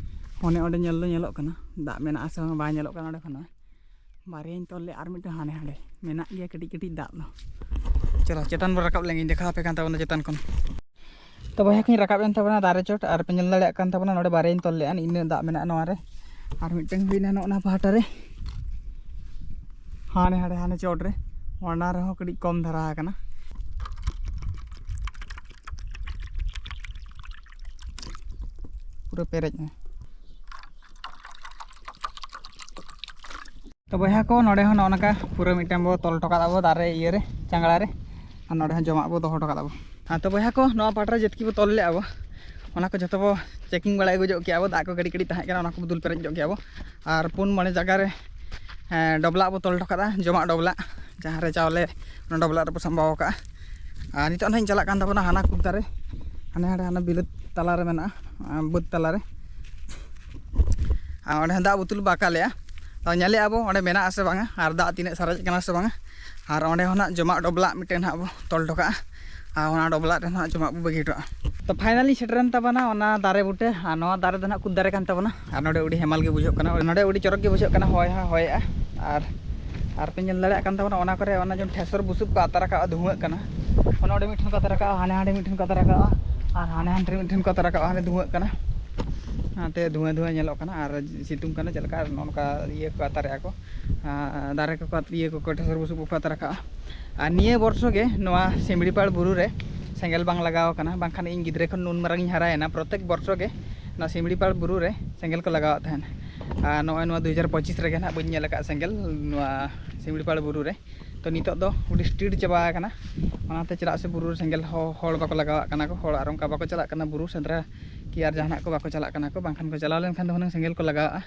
ᱚᱱᱮ ᱚᱸᱰᱮ ᱧᱮᱞ ᱫᱚ ᱧᱮᱞᱚᱜ ᱠᱟᱱᱟ, ᱫᱟᱜ ᱢᱮᱱᱟᱜᱼᱟ ᱥᱮ ᱵᱟᱝ ᱵᱟᱭ ᱧᱮᱞᱚᱜ ᱠᱟᱱᱟ ᱚᱸᱰᱮ ᱠᱷᱚᱱ᱾ ᱵᱟᱨᱭᱟᱧ ᱛᱚᱞ ᱞᱮᱫ, ᱟᱨ ᱢᱤᱫᱴᱟᱝ ᱦᱟᱱᱮ ᱦᱟᱸᱰᱮ ᱢᱮᱱᱟᱜ ᱜᱮᱭᱟ ᱠᱟᱹᱴᱤᱡ ᱠᱟᱹᱴᱤᱡ ᱫᱟᱜ ᱫᱚ᱾ ᱪᱚᱞᱚ ᱪᱮᱛᱟᱱ ᱵᱚᱱ ᱨᱟᱠᱟᱵ ᱞᱮᱱ ᱜᱤᱧ ᱫᱮᱠᱷᱟᱣ ᱟᱯᱮ ᱠᱟᱱ ᱛᱟᱵᱚᱱᱟ ᱪᱮᱛᱟᱱ ᱠᱷᱚᱱ᱾ ᱛᱚ ᱵᱚᱭᱦᱟ ᱠᱚᱧ ᱨᱟᱠᱟᱵ ᱮᱱ ᱛᱟᱵᱚᱱᱟ ᱫᱟᱨᱮ ᱪᱚᱴ, ᱟᱨ ᱯᱮ ᱧᱮᱞ ᱫᱟᱲᱮᱭᱟᱜ ᱠᱟᱱ ᱛᱟᱵᱚᱱᱟ ᱱᱚᱰᱮ ᱵᱟᱨᱭᱟᱧ ᱛᱚᱞ ᱞᱮᱫᱼᱟ, ᱤᱱᱟᱹ ᱫᱟᱜ ᱢᱮᱱᱟᱜᱼᱟ ᱱᱚᱣᱟ ᱨᱮ᱾ ᱟᱨ ᱢᱤᱫᱴᱟᱝ ᱦᱩᱭᱱᱟ ᱱᱚᱜᱼᱚ ᱱᱟ ᱯᱟᱦᱴᱟ ᱨᱮ, ᱦᱟᱱᱮ ᱦᱟᱸᱰᱮ ᱦᱟᱱᱮ ᱪᱚᱴ ᱨᱮ, ᱚᱱᱟ ᱨᱮᱦᱚᱸ ᱠᱟᱹᱴᱤᱡ ᱠᱚᱢ ᱫᱷᱟᱨᱟ ᱟᱠᱟᱱᱟ᱾ ᱯᱩᱨᱟᱹ ᱯᱮᱨᱮᱡ ᱮᱱᱟ᱾ ᱛᱚ ᱵᱚᱭᱦᱟ ᱠᱚ, ᱱᱚᱰᱮ ᱦᱚᱸ ᱱᱚᱜᱼᱚ ᱱᱚᱝᱠᱟ ᱯᱩᱨᱟᱹ ᱢᱤᱫᱴᱟᱝ ᱵᱚ ᱛᱚᱞ ᱦᱚᱴᱚ ᱠᱟᱫᱟ ᱵᱚ ᱫᱟᱨᱮ ᱤᱭᱟᱹ ᱨᱮ, ᱪᱟᱝᱲᱟ ᱨᱮ᱾ ᱟᱨ ᱱᱚᱰᱮ ᱦᱚᱸ ᱡᱚᱢᱟᱜ ᱵᱚ ᱫᱚᱦᱚ ᱦᱚᱴᱚ ᱠᱟᱫᱟ ᱵᱚ᱾ ᱦᱮᱸ, ᱛᱚ ᱵᱚᱭᱦᱟ ᱠᱚ, ᱱᱚᱣᱟ ᱯᱟᱴ ᱨᱮ ᱡᱮᱛᱠᱤ ᱵᱚ ᱛᱚᱞ ᱞᱮᱜᱼᱟ ᱵᱚ, ᱚᱱᱟ ᱠᱚ ᱡᱷᱚᱛᱚ ᱵᱚ ᱪᱮᱠᱤᱝ ᱵᱟᱲᱟ ᱟᱹᱜᱩ ᱧᱚᱜ ᱠᱮᱜᱼᱟ ᱵᱚ᱾ ᱫᱟᱜ ᱠᱚ ᱠᱟᱹᱴᱤᱡ ᱠᱟᱹᱴᱤᱡ ᱛᱟᱦᱮᱸ ᱠᱟᱱᱟ, ᱚᱱᱟ ᱠᱚᱵᱚ ᱫᱩᱞ ᱯᱮᱨᱮᱡ ᱧᱚᱜ ᱠᱮᱜᱼᱟ ᱵᱚ᱾ ᱟᱨ ᱯᱩᱱ ᱢᱚᱬᱮ ᱡᱟᱭᱜᱟ ᱨᱮ, ᱦᱮᱸ, ᱰᱚᱵᱞᱟᱜ ᱵᱚ ᱛᱚᱞ ᱦᱚᱴᱚ ᱠᱟᱫᱟ, ᱡᱚᱢᱟᱜ ᱰᱚᱵᱞᱟᱜ, ᱡᱟᱦᱟᱸ ᱨᱮ ᱪᱟᱣᱞᱮ ᱚᱱᱟ ᱰᱚᱵᱞᱟᱜ ᱨᱮᱵᱚ ᱥᱟᱢᱵᱟᱣ ᱠᱟᱜᱼᱟ᱾ ᱟᱨ ᱱᱤᱛᱚᱜ ᱱᱟᱦᱟᱜ ᱤᱧ ᱪᱟᱞᱟᱜ ᱠᱟᱱ ᱛᱟᱵᱚᱱᱟ ᱦᱟᱱᱟ ᱠᱩᱫ ᱫᱟᱨᱮ, ᱦᱟᱱᱮ ᱦᱟᱸᱰᱮ ᱦᱟᱱᱟ ᱵᱤᱞᱟᱹᱛ ᱛᱟᱞᱟ ᱨᱮ ᱢᱮᱱᱟᱜᱼᱟ, ᱟᱨ ᱵᱟᱹᱫᱽ ᱛᱟᱞᱟ ᱨᱮ᱾ ᱟᱨ ᱚᱸᱰᱮ ᱦᱚᱸ ᱫᱟᱜ ᱵᱳᱛᱚᱞ ᱵᱚ ᱟᱠᱟ ᱞᱮᱜᱼᱟ᱾ ᱛᱚ ᱧᱮᱞᱮᱜᱼᱟ ᱵᱚ ᱚᱸᱰᱮ ᱢᱮᱱᱟᱜᱼᱟ ᱥᱮ ᱵᱟᱝᱟ, ᱟᱨ ᱫᱟᱜ ᱛᱤᱱᱟᱹᱜ ᱥᱟᱨᱮᱡ ᱠᱟᱱᱟ ᱥᱮ ᱵᱟᱝᱟ᱾ ᱟᱨ ᱚᱸᱰᱮ ᱦᱚᱸ ᱱᱟᱜ ᱡᱚᱢᱟᱜ ᱰᱚᱵᱞᱟᱜ ᱢᱤᱫᱴᱮᱱ ᱦᱟᱸᱜ ᱵᱚ ᱛᱚᱞ ᱦᱚᱴᱚ ᱠᱟᱜᱼᱟ, ᱟᱨ ᱚᱱᱟ ᱰᱚᱵᱞᱟᱜ ᱨᱮ ᱱᱟᱜ ᱡᱚᱢᱟᱜ ᱵᱚ ᱵᱟᱹᱜᱤ ᱦᱚᱴᱚ ᱠᱟᱜᱼᱟ᱾ ᱛᱚ finally ᱥᱮᱴᱮᱨᱮᱱ ᱛᱟᱵᱚᱱᱟ ᱚᱱᱟ ᱫᱟᱨᱮ ᱵᱩᱴᱟᱹ᱾ ᱟᱨ ᱱᱚᱣᱟ ᱫᱟᱨᱮ ᱫᱚ ᱱᱟᱦᱟᱜ ᱠᱩᱫ ᱫᱟᱨᱮ ᱠᱟᱱ ᱛᱟᱵᱚᱱᱟ᱾ ᱟᱨ ᱱᱚᱰᱮ ᱟᱹᱰᱤ ᱦᱮᱢᱟᱞ ᱜᱮ ᱵᱩᱡᱷᱟᱹᱜ ᱠᱟᱱᱟ, ᱱᱚᱰᱮ ᱟᱹᱰᱤ ᱪᱚᱨᱚᱠ ᱜᱮ ᱵᱩᱡᱷᱟᱹᱜ ᱠᱟᱱᱟ, ᱦᱚᱭ ᱦᱚᱸ ᱦᱚᱭᱮᱜᱼᱟ᱾ ᱟᱨ ᱟᱨ ᱯᱮ ᱧᱮᱞ ᱫᱟᱲᱮᱭᱟᱜ ᱠᱟᱱ ᱛᱟᱵᱚᱱᱟ, ᱚᱱᱟ ᱠᱚᱨᱮ ᱚᱱᱟ ᱡᱮᱢᱚᱱ ᱴᱷᱮᱥᱚᱨ ᱵᱩᱥᱩᱵ ᱠᱚ ᱟᱛᱟᱨ ᱟᱠᱟᱫᱼᱟ, ᱫᱷᱩᱣᱟᱹᱜ ᱠᱟᱱᱟ᱾ ᱚᱱᱟ ᱚᱸᱰᱮ ᱢᱤᱫᱴᱷᱮᱱ ᱠᱚ ᱟᱛᱟᱨ ᱟᱠᱟᱫᱼᱟ, ᱦᱟᱱᱮ ᱦᱟᱸᱰᱮ ᱢᱤᱫᱴᱷᱮᱱ ᱠᱚ ᱟᱛᱟᱨ ᱟᱠᱟᱫᱼᱟ, ᱟᱨ ᱦᱟᱱᱮ ᱦᱟᱸᱰᱮ ᱢᱤᱫᱴᱷᱮᱱ ᱠᱚ ᱟᱛᱟᱨ ᱟᱠᱟᱫᱼᱟ, ᱦᱟᱱᱮ ᱫᱷᱩᱣᱟᱹᱜ ᱠᱟᱱᱟ᱾ ᱚᱱᱟᱛᱮ ᱫᱷᱩᱣᱟᱹ ᱫᱷᱩᱣᱟᱹ ᱧᱮᱞᱚᱜ ᱠᱟᱱᱟ᱾ ᱟᱨ ᱥᱤᱛᱩᱝ ᱠᱟᱱᱟ ᱪᱮᱫ ᱞᱮᱠᱟ, ᱱᱚᱜᱼᱚ ᱱᱚᱝᱠᱟ ᱤᱭᱟᱹ ᱠᱚ ᱟᱛᱟᱨᱮᱜᱼᱟ ᱠᱚ, ᱟᱨ ᱫᱟᱨᱮ ᱠᱚᱠᱚ, ᱤᱭᱟᱹ ᱠᱚᱠᱚ, ᱴᱷᱮᱥᱚᱨ ᱵᱩᱥᱩᱵ ᱠᱚᱠᱚ ᱟᱛᱟᱨ ᱟᱠᱟᱫᱼᱟ᱾ ᱟᱨ ᱱᱤᱭᱟᱹ ᱵᱚᱨᱥᱚ ᱜᱮ ᱱᱚᱣᱟ ᱥᱤᱢᱲᱤᱯᱟᱲ ᱵᱩᱨᱩ ᱨᱮ ᱥᱮᱸᱜᱮᱞ ᱵᱟᱝ ᱞᱟᱜᱟᱣ ᱟᱠᱟᱱᱟ, ᱵᱟᱝᱠᱷᱟᱱ ᱤᱧ ᱜᱤᱫᱽᱨᱟᱹ ᱠᱷᱚᱱ ᱱᱩᱱ ᱢᱟᱨᱟᱝ ᱤᱧ ᱦᱟᱨᱟᱭᱮᱱᱟ, ᱯᱨᱚᱛᱮᱠ ᱵᱚᱨᱥᱚ ᱜᱮ ᱱᱚᱣᱟ ᱥᱤᱢᱲᱤᱯᱟᱲ ᱵᱩᱨᱩ ᱨᱨᱮ ᱥᱮᱸᱜᱮᱞ ᱠᱚ ᱞᱟᱜᱟᱣᱮᱫ ᱛᱟᱦᱮᱱ᱾ ᱟᱨ ᱱᱚᱜᱼᱚᱭ ᱱᱚᱣᱟ ᱫᱩ ᱦᱟᱡᱟᱨ ᱯᱚᱸᱪᱤᱥ ᱨᱮᱜᱮ ᱱᱟᱦᱟᱜ ᱵᱟᱹᱧ ᱧᱮᱞ ᱟᱠᱟᱫ ᱥᱮᱸᱜᱮᱞ ᱱᱚᱣᱟ ᱥᱤᱢᱲᱤᱯᱟᱲ ᱵᱩᱨᱩ ᱨᱮ᱾ ᱛᱚ ᱱᱤᱛᱚᱜ ᱫᱚ ᱟᱹᱰᱤ ᱥᱴᱨᱤᱠᱴ ᱪᱟᱵᱟ ᱟᱠᱟᱱᱟ, ᱚᱱᱟᱛᱮ ᱪᱮᱫᱟᱜ ᱥᱮ ᱵᱩᱨᱩ ᱨᱮ ᱥᱮᱸᱜᱮᱞ ᱦᱚ-, ᱦᱚᱲ ᱵᱟᱠᱚ ᱞᱟᱜᱟᱣᱟᱜ ᱠᱟᱱᱟ ᱠᱚ, ᱦᱚᱲ ᱟᱨ ᱚᱱᱠᱟ ᱵᱟᱠᱚ ᱪᱟᱞᱟᱜ ᱠᱟᱱᱟ ᱵᱩᱨᱩ ᱥᱮᱸᱫᱽᱨᱟ ᱠᱤ ᱟᱨ ᱡᱟᱦᱟᱱᱟᱜ ᱠᱚ ᱵᱟᱠᱚ ᱪᱟᱞᱟᱜ ᱠᱟᱱᱟ ᱠᱚ, ᱵᱟᱝᱠᱷᱟᱱ ᱠᱚ ᱪᱟᱞᱟᱣ ᱞᱮᱱᱠᱷᱟᱱ ᱫᱚ ᱦᱩᱱᱟᱹᱝ ᱥᱮᱸᱜᱮᱞ ᱠᱚ ᱞᱟᱜᱟᱣᱟᱜᱼᱟ᱾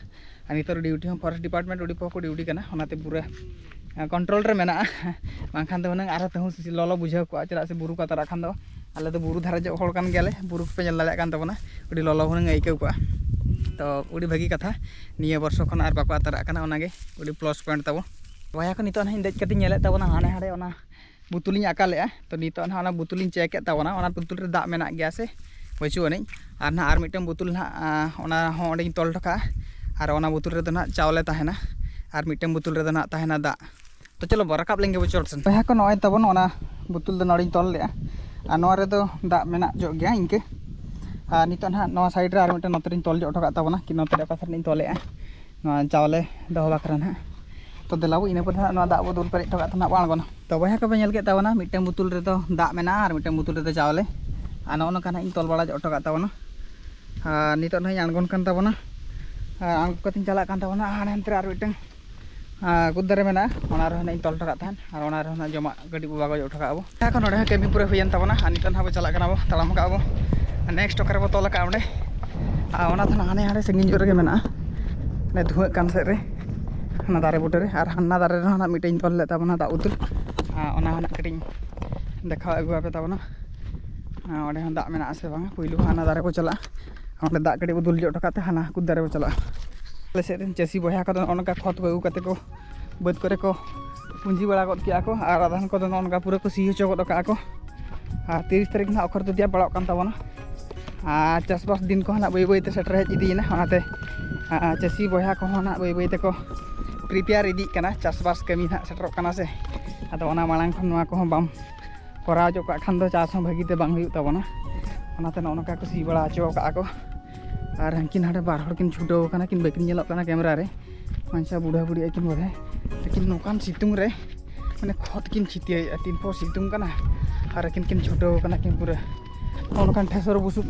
ᱟᱨ ᱱᱤᱛᱚᱜ ᱰᱤᱭᱩᱴᱤ ᱦᱚᱸ ᱯᱷᱚᱨᱮᱥᱴ ᱰᱤᱯᱟᱨᱴᱢᱮᱱᱴ ᱟᱹᱰᱤ ᱯᱚᱠᱚ ᱰᱤᱭᱩᱴᱤ ᱠᱟᱱᱟ, ᱚᱱᱟᱛᱮ ᱯᱩᱨᱟᱹ ᱠᱚᱱᱴᱨᱳᱞ ᱨᱮ ᱢᱮᱱᱟᱜᱼᱟ᱾ ᱵᱟᱝᱠᱷᱟᱱ ᱫᱚ ᱦᱩᱱᱟᱹᱝ ᱟᱨᱦᱚᱸ ᱛᱟᱹᱦᱩ ᱞᱚᱞᱚ ᱵᱩᱡᱷᱟᱹᱣ ᱠᱚᱜᱼᱟ, ᱪᱮᱫᱟᱜ ᱥᱮ ᱵᱩᱨᱩ ᱠᱚ ᱟᱛᱟᱨᱟᱜ ᱠᱷᱟᱱ ᱫᱚ᱾ ᱟᱞᱮ ᱫᱚ ᱵᱩᱨᱩ ᱫᱷᱟᱨᱮ ᱧᱚᱜ ᱦᱚᱲ ᱠᱟᱱ ᱜᱮᱭᱟᱞᱮ, ᱵᱩᱨᱩ ᱠᱚᱯᱮ ᱧᱮᱞ ᱫᱟᱲᱮᱭᱟᱜ ᱠᱟᱱ ᱛᱟᱵᱚᱱᱟ, ᱟᱹᱰᱤ ᱞᱚᱞᱚ ᱦᱩᱱᱟᱹᱝ ᱟᱹᱭᱠᱟᱹᱣ ᱠᱚᱜᱼᱟ᱾ ᱛᱚ ᱟᱹᱰᱤ ᱵᱷᱟᱹᱜᱤ ᱠᱟᱛᱷᱟ, ᱱᱤᱭᱟᱹ ᱵᱚᱨᱥᱚ ᱠᱷᱚᱱ ᱟᱨ ᱵᱟᱠᱚ ᱟᱛᱟᱨᱟᱜ ᱠᱟᱱᱟ, ᱚᱱᱟᱜᱮ ᱟᱹᱰᱤ ᱯᱞᱟᱥ ᱯᱚᱭᱮᱱᱴ ᱛᱟᱵᱚ᱾ ᱵᱚᱭᱦᱟ ᱠᱚ, ᱱᱤᱛᱚᱜ ᱱᱟᱦᱟᱜ ᱤᱧ ᱫᱮᱡ ᱠᱟᱛᱮᱧ ᱧᱮᱞᱮᱫ ᱛᱟᱵᱚᱱᱟ ᱦᱟᱱᱮ ᱦᱟᱸᱰᱮ ᱚᱱᱟ ᱵᱩᱛᱩᱞᱤᱧ ᱟᱠᱟ ᱞᱮᱜᱼᱟ᱾ ᱛᱚ ᱱᱤᱛᱚᱜ ᱱᱟᱦᱟᱜ ᱚᱱᱟ ᱵᱩᱛᱩᱞᱤᱧ ᱪᱮᱠ ᱮᱫ ᱛᱟᱵᱚᱱᱟ, ᱚᱱᱟ ᱵᱩᱛᱩᱞ ᱨᱮ ᱫᱟᱜ ᱢᱮᱱᱟᱜ ᱜᱮᱭᱟ ᱥᱮ ᱵᱟᱹᱪᱩᱜ ᱟᱹᱱᱤᱡ᱾ ᱟᱨ ᱱᱟᱦᱟᱜ ᱟᱨ ᱢᱤᱫᱴᱟᱝ ᱵᱩᱛᱩᱞ ᱱᱟᱦᱟᱜ, ᱟᱸ, ᱚᱱᱟ ᱦᱚᱸ ᱚᱸᱰᱮᱧ ᱛᱚᱞ ᱦᱚᱴᱚ ᱠᱟᱜᱼᱟ᱾ ᱟᱨ ᱚᱱᱟ ᱵᱩᱛᱩᱞ ᱨᱮᱫᱚ ᱱᱟᱦᱟᱜ ᱪᱟᱣᱞᱮ ᱛᱟᱦᱮᱱᱟ, ᱟᱨ ᱢᱤᱫᱴᱟᱝ ᱵᱩᱛᱩᱞ ᱨᱮᱫᱚ ᱱᱟᱦᱟᱜ ᱛᱟᱦᱮᱱᱟ ᱫᱟᱜ᱾ ᱛᱚ ᱪᱚᱞᱚ ᱵᱚ ᱨᱟᱠᱟᱵ ᱞᱮᱱ ᱜᱮ ᱵᱚ ᱪᱚᱴ ᱥᱮᱱ᱾ ᱵᱚᱭᱦᱟ ᱠᱚ, ᱱᱚᱜᱼᱚᱭ ᱛᱟᱵᱚᱱ ᱚᱱᱟ ᱵᱩᱛᱩᱞ ᱫᱚ ᱱᱚᱰᱮᱧ ᱛᱚᱞ ᱞᱮᱜᱼᱟ᱾ ᱟᱨ ᱱᱚᱣᱟ ᱨᱮᱫᱚ ᱫᱟᱜ ᱢᱮᱱᱟᱜ ᱧᱚᱜ ᱜᱮᱭᱟ ᱤᱱᱠᱟᱹ᱾ ᱟᱨ ᱱᱤᱛᱚᱜ ᱱᱟᱦᱟᱜ ᱱᱚᱣᱟ ᱥᱟᱭᱤᱰ ᱨᱮ ᱟᱨ ᱢᱤᱫᱴᱮᱱ ᱱᱚᱛᱮ ᱨᱤᱧ ᱛᱚᱞ ᱧᱚᱜ ᱦᱚᱴᱚ ᱠᱟᱜ ᱛᱟᱵᱚᱱᱟ, ᱠᱤ ᱱᱚᱛᱮ ᱨᱮ ᱚᱠᱟ ᱥᱮᱫ ᱨᱤᱧ ᱛᱚᱞᱮᱜᱼᱟ ᱱᱚᱣᱟ ᱪᱟᱣᱞᱮ ᱫᱚᱦᱚ ᱵᱟᱠᱷᱨᱟ ᱱᱟᱦᱟᱜ᱾ ᱛᱚ ᱫᱮᱞᱟ ᱵᱚ, ᱤᱱᱟᱹ ᱯᱚᱨᱮ ᱱᱟᱦᱟᱜ ᱱᱚᱣᱟ ᱫᱟᱜ ᱵᱚ ᱫᱩᱞ ᱯᱮᱨᱮᱡ ᱦᱚᱴᱚ ᱠᱟᱜ ᱛᱮ ᱱᱟᱦᱟᱜ ᱵᱚ ᱟᱬᱜᱚᱱᱟ᱾ ᱛᱚ ᱵᱚᱭᱦᱟ ᱠᱚᱯᱮ ᱧᱮᱞ ᱠᱮᱫ ᱛᱟᱵᱚᱱᱟ, ᱢᱤᱫᱴᱟᱝ ᱵᱩᱛᱩᱞ ᱨᱮᱫᱚ ᱫᱟᱜ ᱢᱮᱱᱟᱜᱼᱟ ᱟᱨ ᱢᱤᱫᱴᱟᱝ ᱵᱩᱛᱩᱞ ᱨᱮᱫᱚ ᱪᱟᱣᱞᱮ᱾ ᱟᱨ ᱱᱚᱜᱼᱚ ᱱᱚᱝᱠᱟ ᱱᱟᱦᱟᱜ ᱤᱧ ᱛᱚᱞ ᱵᱟᱲᱟ ᱦᱚᱴᱚ ᱠᱟᱜ ᱛᱟᱵᱚᱱᱟ᱾ ᱟᱨ ᱱᱤᱛᱚᱜ ᱱᱟᱦᱟᱜ ᱤᱧ ᱟᱬᱜᱚᱱ ᱠᱟᱱ ᱛᱟᱵᱚᱱᱟ᱾ ᱟᱨ ᱟᱬᱜᱚ ᱠᱟᱛᱮᱧ ᱪᱟᱞᱟᱜ ᱠᱟᱱ ᱛᱟᱵᱚᱱᱟ ᱦᱟᱱᱮ ᱦᱟᱱᱛᱮ ᱨᱮ ᱟᱨ ᱢᱤᱫᱴᱟᱝ ᱟᱨ ᱠᱩᱫ ᱫᱟᱨᱮ ᱢᱮᱱᱟᱜᱼᱟ, ᱚᱱᱟ ᱨᱮᱦᱚᱸ ᱱᱟᱜ ᱤᱧ ᱛᱚᱞ ᱦᱚᱴᱚ ᱠᱟᱜ ᱛᱟᱦᱮᱸᱫ, ᱟᱨ ᱚᱱᱟ ᱨᱮᱦᱚᱸ ᱱᱟᱜ ᱡᱚᱢᱟᱜ ᱜᱟᱹᱰᱤ ᱵᱚ ᱵᱟᱜᱚᱡ ᱦᱚᱴᱚ ᱠᱟᱜᱼᱟ ᱵᱚ᱾ ᱮᱠᱷᱚᱱ ᱱᱚᱰᱮ ᱦᱚᱸ ᱠᱟᱹᱢᱤ ᱯᱩᱨᱟᱹ ᱦᱩᱭᱮᱱ ᱛᱟᱵᱚᱱᱟ, ᱟᱨ ᱱᱤᱛᱚᱜ ᱱᱟᱜ ᱵᱚ ᱪᱟᱞᱟᱜ ᱠᱟᱱᱟ ᱵᱚ, ᱛᱟᱲᱟᱢ ᱠᱟᱜᱼᱟ ᱵᱚ᱾ ᱟᱨ ᱱᱮᱠᱥᱴ ᱚᱠᱟ ᱨᱮᱵᱚ ᱛᱚᱞ ᱠᱟᱜᱼᱟ ᱚᱸᱰᱮ, ᱟᱨ ᱚᱱᱟ ᱫᱚ ᱱᱟᱜ ᱦᱟᱱᱮ ᱦᱟᱸᱰᱮ ᱥᱟᱺᱜᱤᱧ ᱧᱚᱜ ᱨᱮᱜᱮ ᱢᱮᱱᱟᱜᱼᱟ, ᱚᱱᱮ ᱫᱷᱩᱣᱟᱹᱜ ᱠᱟᱱ ᱥᱮᱫ ᱨᱮ, ᱚᱱᱟ ᱫᱟᱨᱮ ᱵᱩᱴᱟᱹ ᱨᱮ᱾ ᱟᱨ ᱦᱟᱱᱟ ᱫᱟᱨᱮ ᱨᱮᱦᱚᱸ ᱱᱟᱜ ᱢᱤᱫᱴᱮᱱ ᱤᱧ ᱛᱚᱞ ᱞᱮᱫ ᱛᱟᱵᱚᱱᱟ ᱫᱟᱜ ᱩᱛᱩᱞ, ᱟᱨ ᱚᱱᱟ ᱦᱚᱸ ᱱᱟᱜ ᱠᱟᱹᱴᱤᱡ ᱤᱧ ᱫᱮᱠᱷᱟᱣ ᱟᱹᱜᱩ ᱟᱯᱮ ᱛᱟᱵᱚᱱᱟ᱾ ᱟᱨ ᱚᱸᱰᱮ ᱦᱚᱸ ᱫᱟᱜ ᱢᱮᱱᱟᱜᱼᱟ ᱥᱮ ᱵᱟᱝᱟ, ᱯᱩᱭᱞᱩ ᱦᱟᱱᱟ ᱫᱟᱨᱮ ᱵᱚ ᱪᱟᱞᱟᱜᱼᱟ, ᱚᱸᱰᱮ ᱫᱟᱜ ᱠᱟᱹᱴᱤᱡ ᱵᱚ ᱫᱩᱞ ᱡᱚᱜ ᱦᱚᱴᱚ ᱠᱟᱜ ᱛᱮ ᱦᱟᱱᱟ ᱠᱩᱫ ᱫᱟᱨᱮ ᱵᱚ ᱪᱟᱞᱟᱜᱼᱟ᱾ ᱟᱞᱮ ᱥᱮᱫ ᱨᱮᱱ ᱪᱟᱹᱥᱤ ᱵᱚᱭᱦᱟ ᱠᱚᱫᱚ ᱱᱚᱜᱼᱚ ᱱᱚᱝᱠᱟ ᱠᱷᱚᱛ ᱠᱚ ᱟᱹᱜᱩ ᱠᱟᱛᱮ ᱠᱚ ᱵᱟᱹᱫᱽ ᱠᱚᱨᱮ ᱠᱚ ᱯᱩᱸᱡᱤ ᱵᱟᱲᱟ ᱜᱚᱫ ᱠᱮᱜᱼᱟ ᱠᱚ, ᱟᱨ ᱟᱫᱷᱟᱱ ᱠᱚᱫᱚ ᱱᱚᱜᱼᱚ ᱱᱚᱝᱠᱟ ᱯᱩᱨᱟᱹ ᱠᱚ ᱥᱤ ᱦᱚᱪᱚ ᱜᱚᱫ ᱠᱟᱜᱼᱟ ᱠᱚ᱾ ᱟᱨ ᱛᱤᱨᱤᱥ ᱛᱟᱹᱨᱤᱠᱷ ᱱᱟᱦᱟᱜ ᱚᱠᱷᱚᱨ ᱫᱚ ᱛᱮᱭᱟᱨ ᱯᱟᱲᱟᱜ ᱠᱟᱱ ᱛᱟᱵᱚᱱᱟ᱾ ᱟᱨ ᱪᱟᱥᱵᱟᱥ ᱫᱤᱱ ᱠᱚᱦᱚᱸ ᱱᱟᱜ ᱵᱟᱹᱭ ᱵᱟᱹᱭ ᱛᱮ ᱥᱮᱴᱮᱨ ᱦᱮᱡ ᱤᱫᱤᱭᱮᱱᱟ᱾ ᱚᱱᱟᱛᱮ ᱟᱨ ᱪᱟᱹᱥᱤ ᱵᱚᱭᱦᱟ ᱠᱚᱦᱚᱸ ᱱᱟᱜ ᱵᱟᱹᱭ ᱵᱟᱹᱭ ᱛᱮᱠᱚ ᱯᱨᱤᱯᱮᱭᱟᱨ ᱤᱫᱤᱜ ᱠᱟᱱᱟ᱾ ᱪᱟᱥᱵᱟᱥ ᱠᱟᱹᱢᱤ ᱱᱟᱜ ᱥᱮᱴᱮᱨᱚᱜ ᱠᱟᱱᱟ ᱥᱮ, ᱟᱫᱚ ᱚᱱᱟ ᱢᱟᱲᱟᱝ ᱠᱷᱚᱱ ᱱᱚᱣᱟ ᱠᱚᱦᱚᱸ ᱵᱟᱢ ᱠᱚᱨᱟᱣ ᱦᱚᱪᱚ ᱠᱟᱜ ᱠᱷᱟᱱ ᱫᱚ ᱪᱟᱥ ᱦᱚᱸ ᱵᱷᱟᱹᱜᱤ ᱛᱮ ᱵᱟᱝ ᱦᱩᱭᱩᱜ ᱛᱟᱵᱚᱱᱟ᱾ ᱚᱱᱟᱛᱮ ᱱᱚᱜᱼᱚ ᱱᱚᱝᱠᱟ ᱠᱚ ᱥᱤ ᱵᱟᱲᱟ ᱦᱚᱪᱚ ᱠᱟᱜᱼᱟ ᱠᱚ᱾ ᱟᱨ ᱦᱟᱹᱱᱠᱤᱱ ᱦᱟᱸᱰᱮ ᱵᱟᱨ ᱦᱚᱲ ᱠᱤᱱ ᱪᱷᱩᱴᱟᱹᱣ ᱟᱠᱟᱱᱟ, ᱠᱤᱱ ᱵᱟᱹᱠᱤᱱ ᱧᱮᱞᱚᱜ ᱠᱟᱱᱟ ᱠᱮᱢᱮᱨᱟ ᱨᱮ᱾ ᱢᱟᱧᱪᱟ ᱵᱩᱲᱦᱟᱹ ᱵᱩᱲᱦᱤ ᱟᱹᱠᱤᱱ ᱵᱚᱞᱮ, ᱞᱮᱠᱤᱱ ᱱᱚᱝᱠᱟᱱ ᱥᱤᱛᱩᱝ ᱨᱮ ᱢᱟᱱᱮ ᱠᱷᱚᱛ ᱠᱤᱱ ᱪᱷᱤᱛᱤᱭᱟᱹᱣᱮᱫᱼᱟ᱾ ᱛᱤᱱ ᱯᱚᱨ ᱥᱤᱛᱩᱝ ᱠᱟᱱᱟ ᱟᱨ ᱟᱹᱠᱤᱱ ᱠᱤᱱ ᱪᱷᱩᱴᱟᱹᱣ ᱟᱠᱟᱱᱟ ᱠᱤᱱ ᱯᱩᱨᱟᱹ᱾ ᱱᱚᱜᱼᱚ ᱱᱚᱝᱠᱟᱱ ᱴᱷᱮᱥᱚᱨ ᱵᱩᱥᱩᱵ,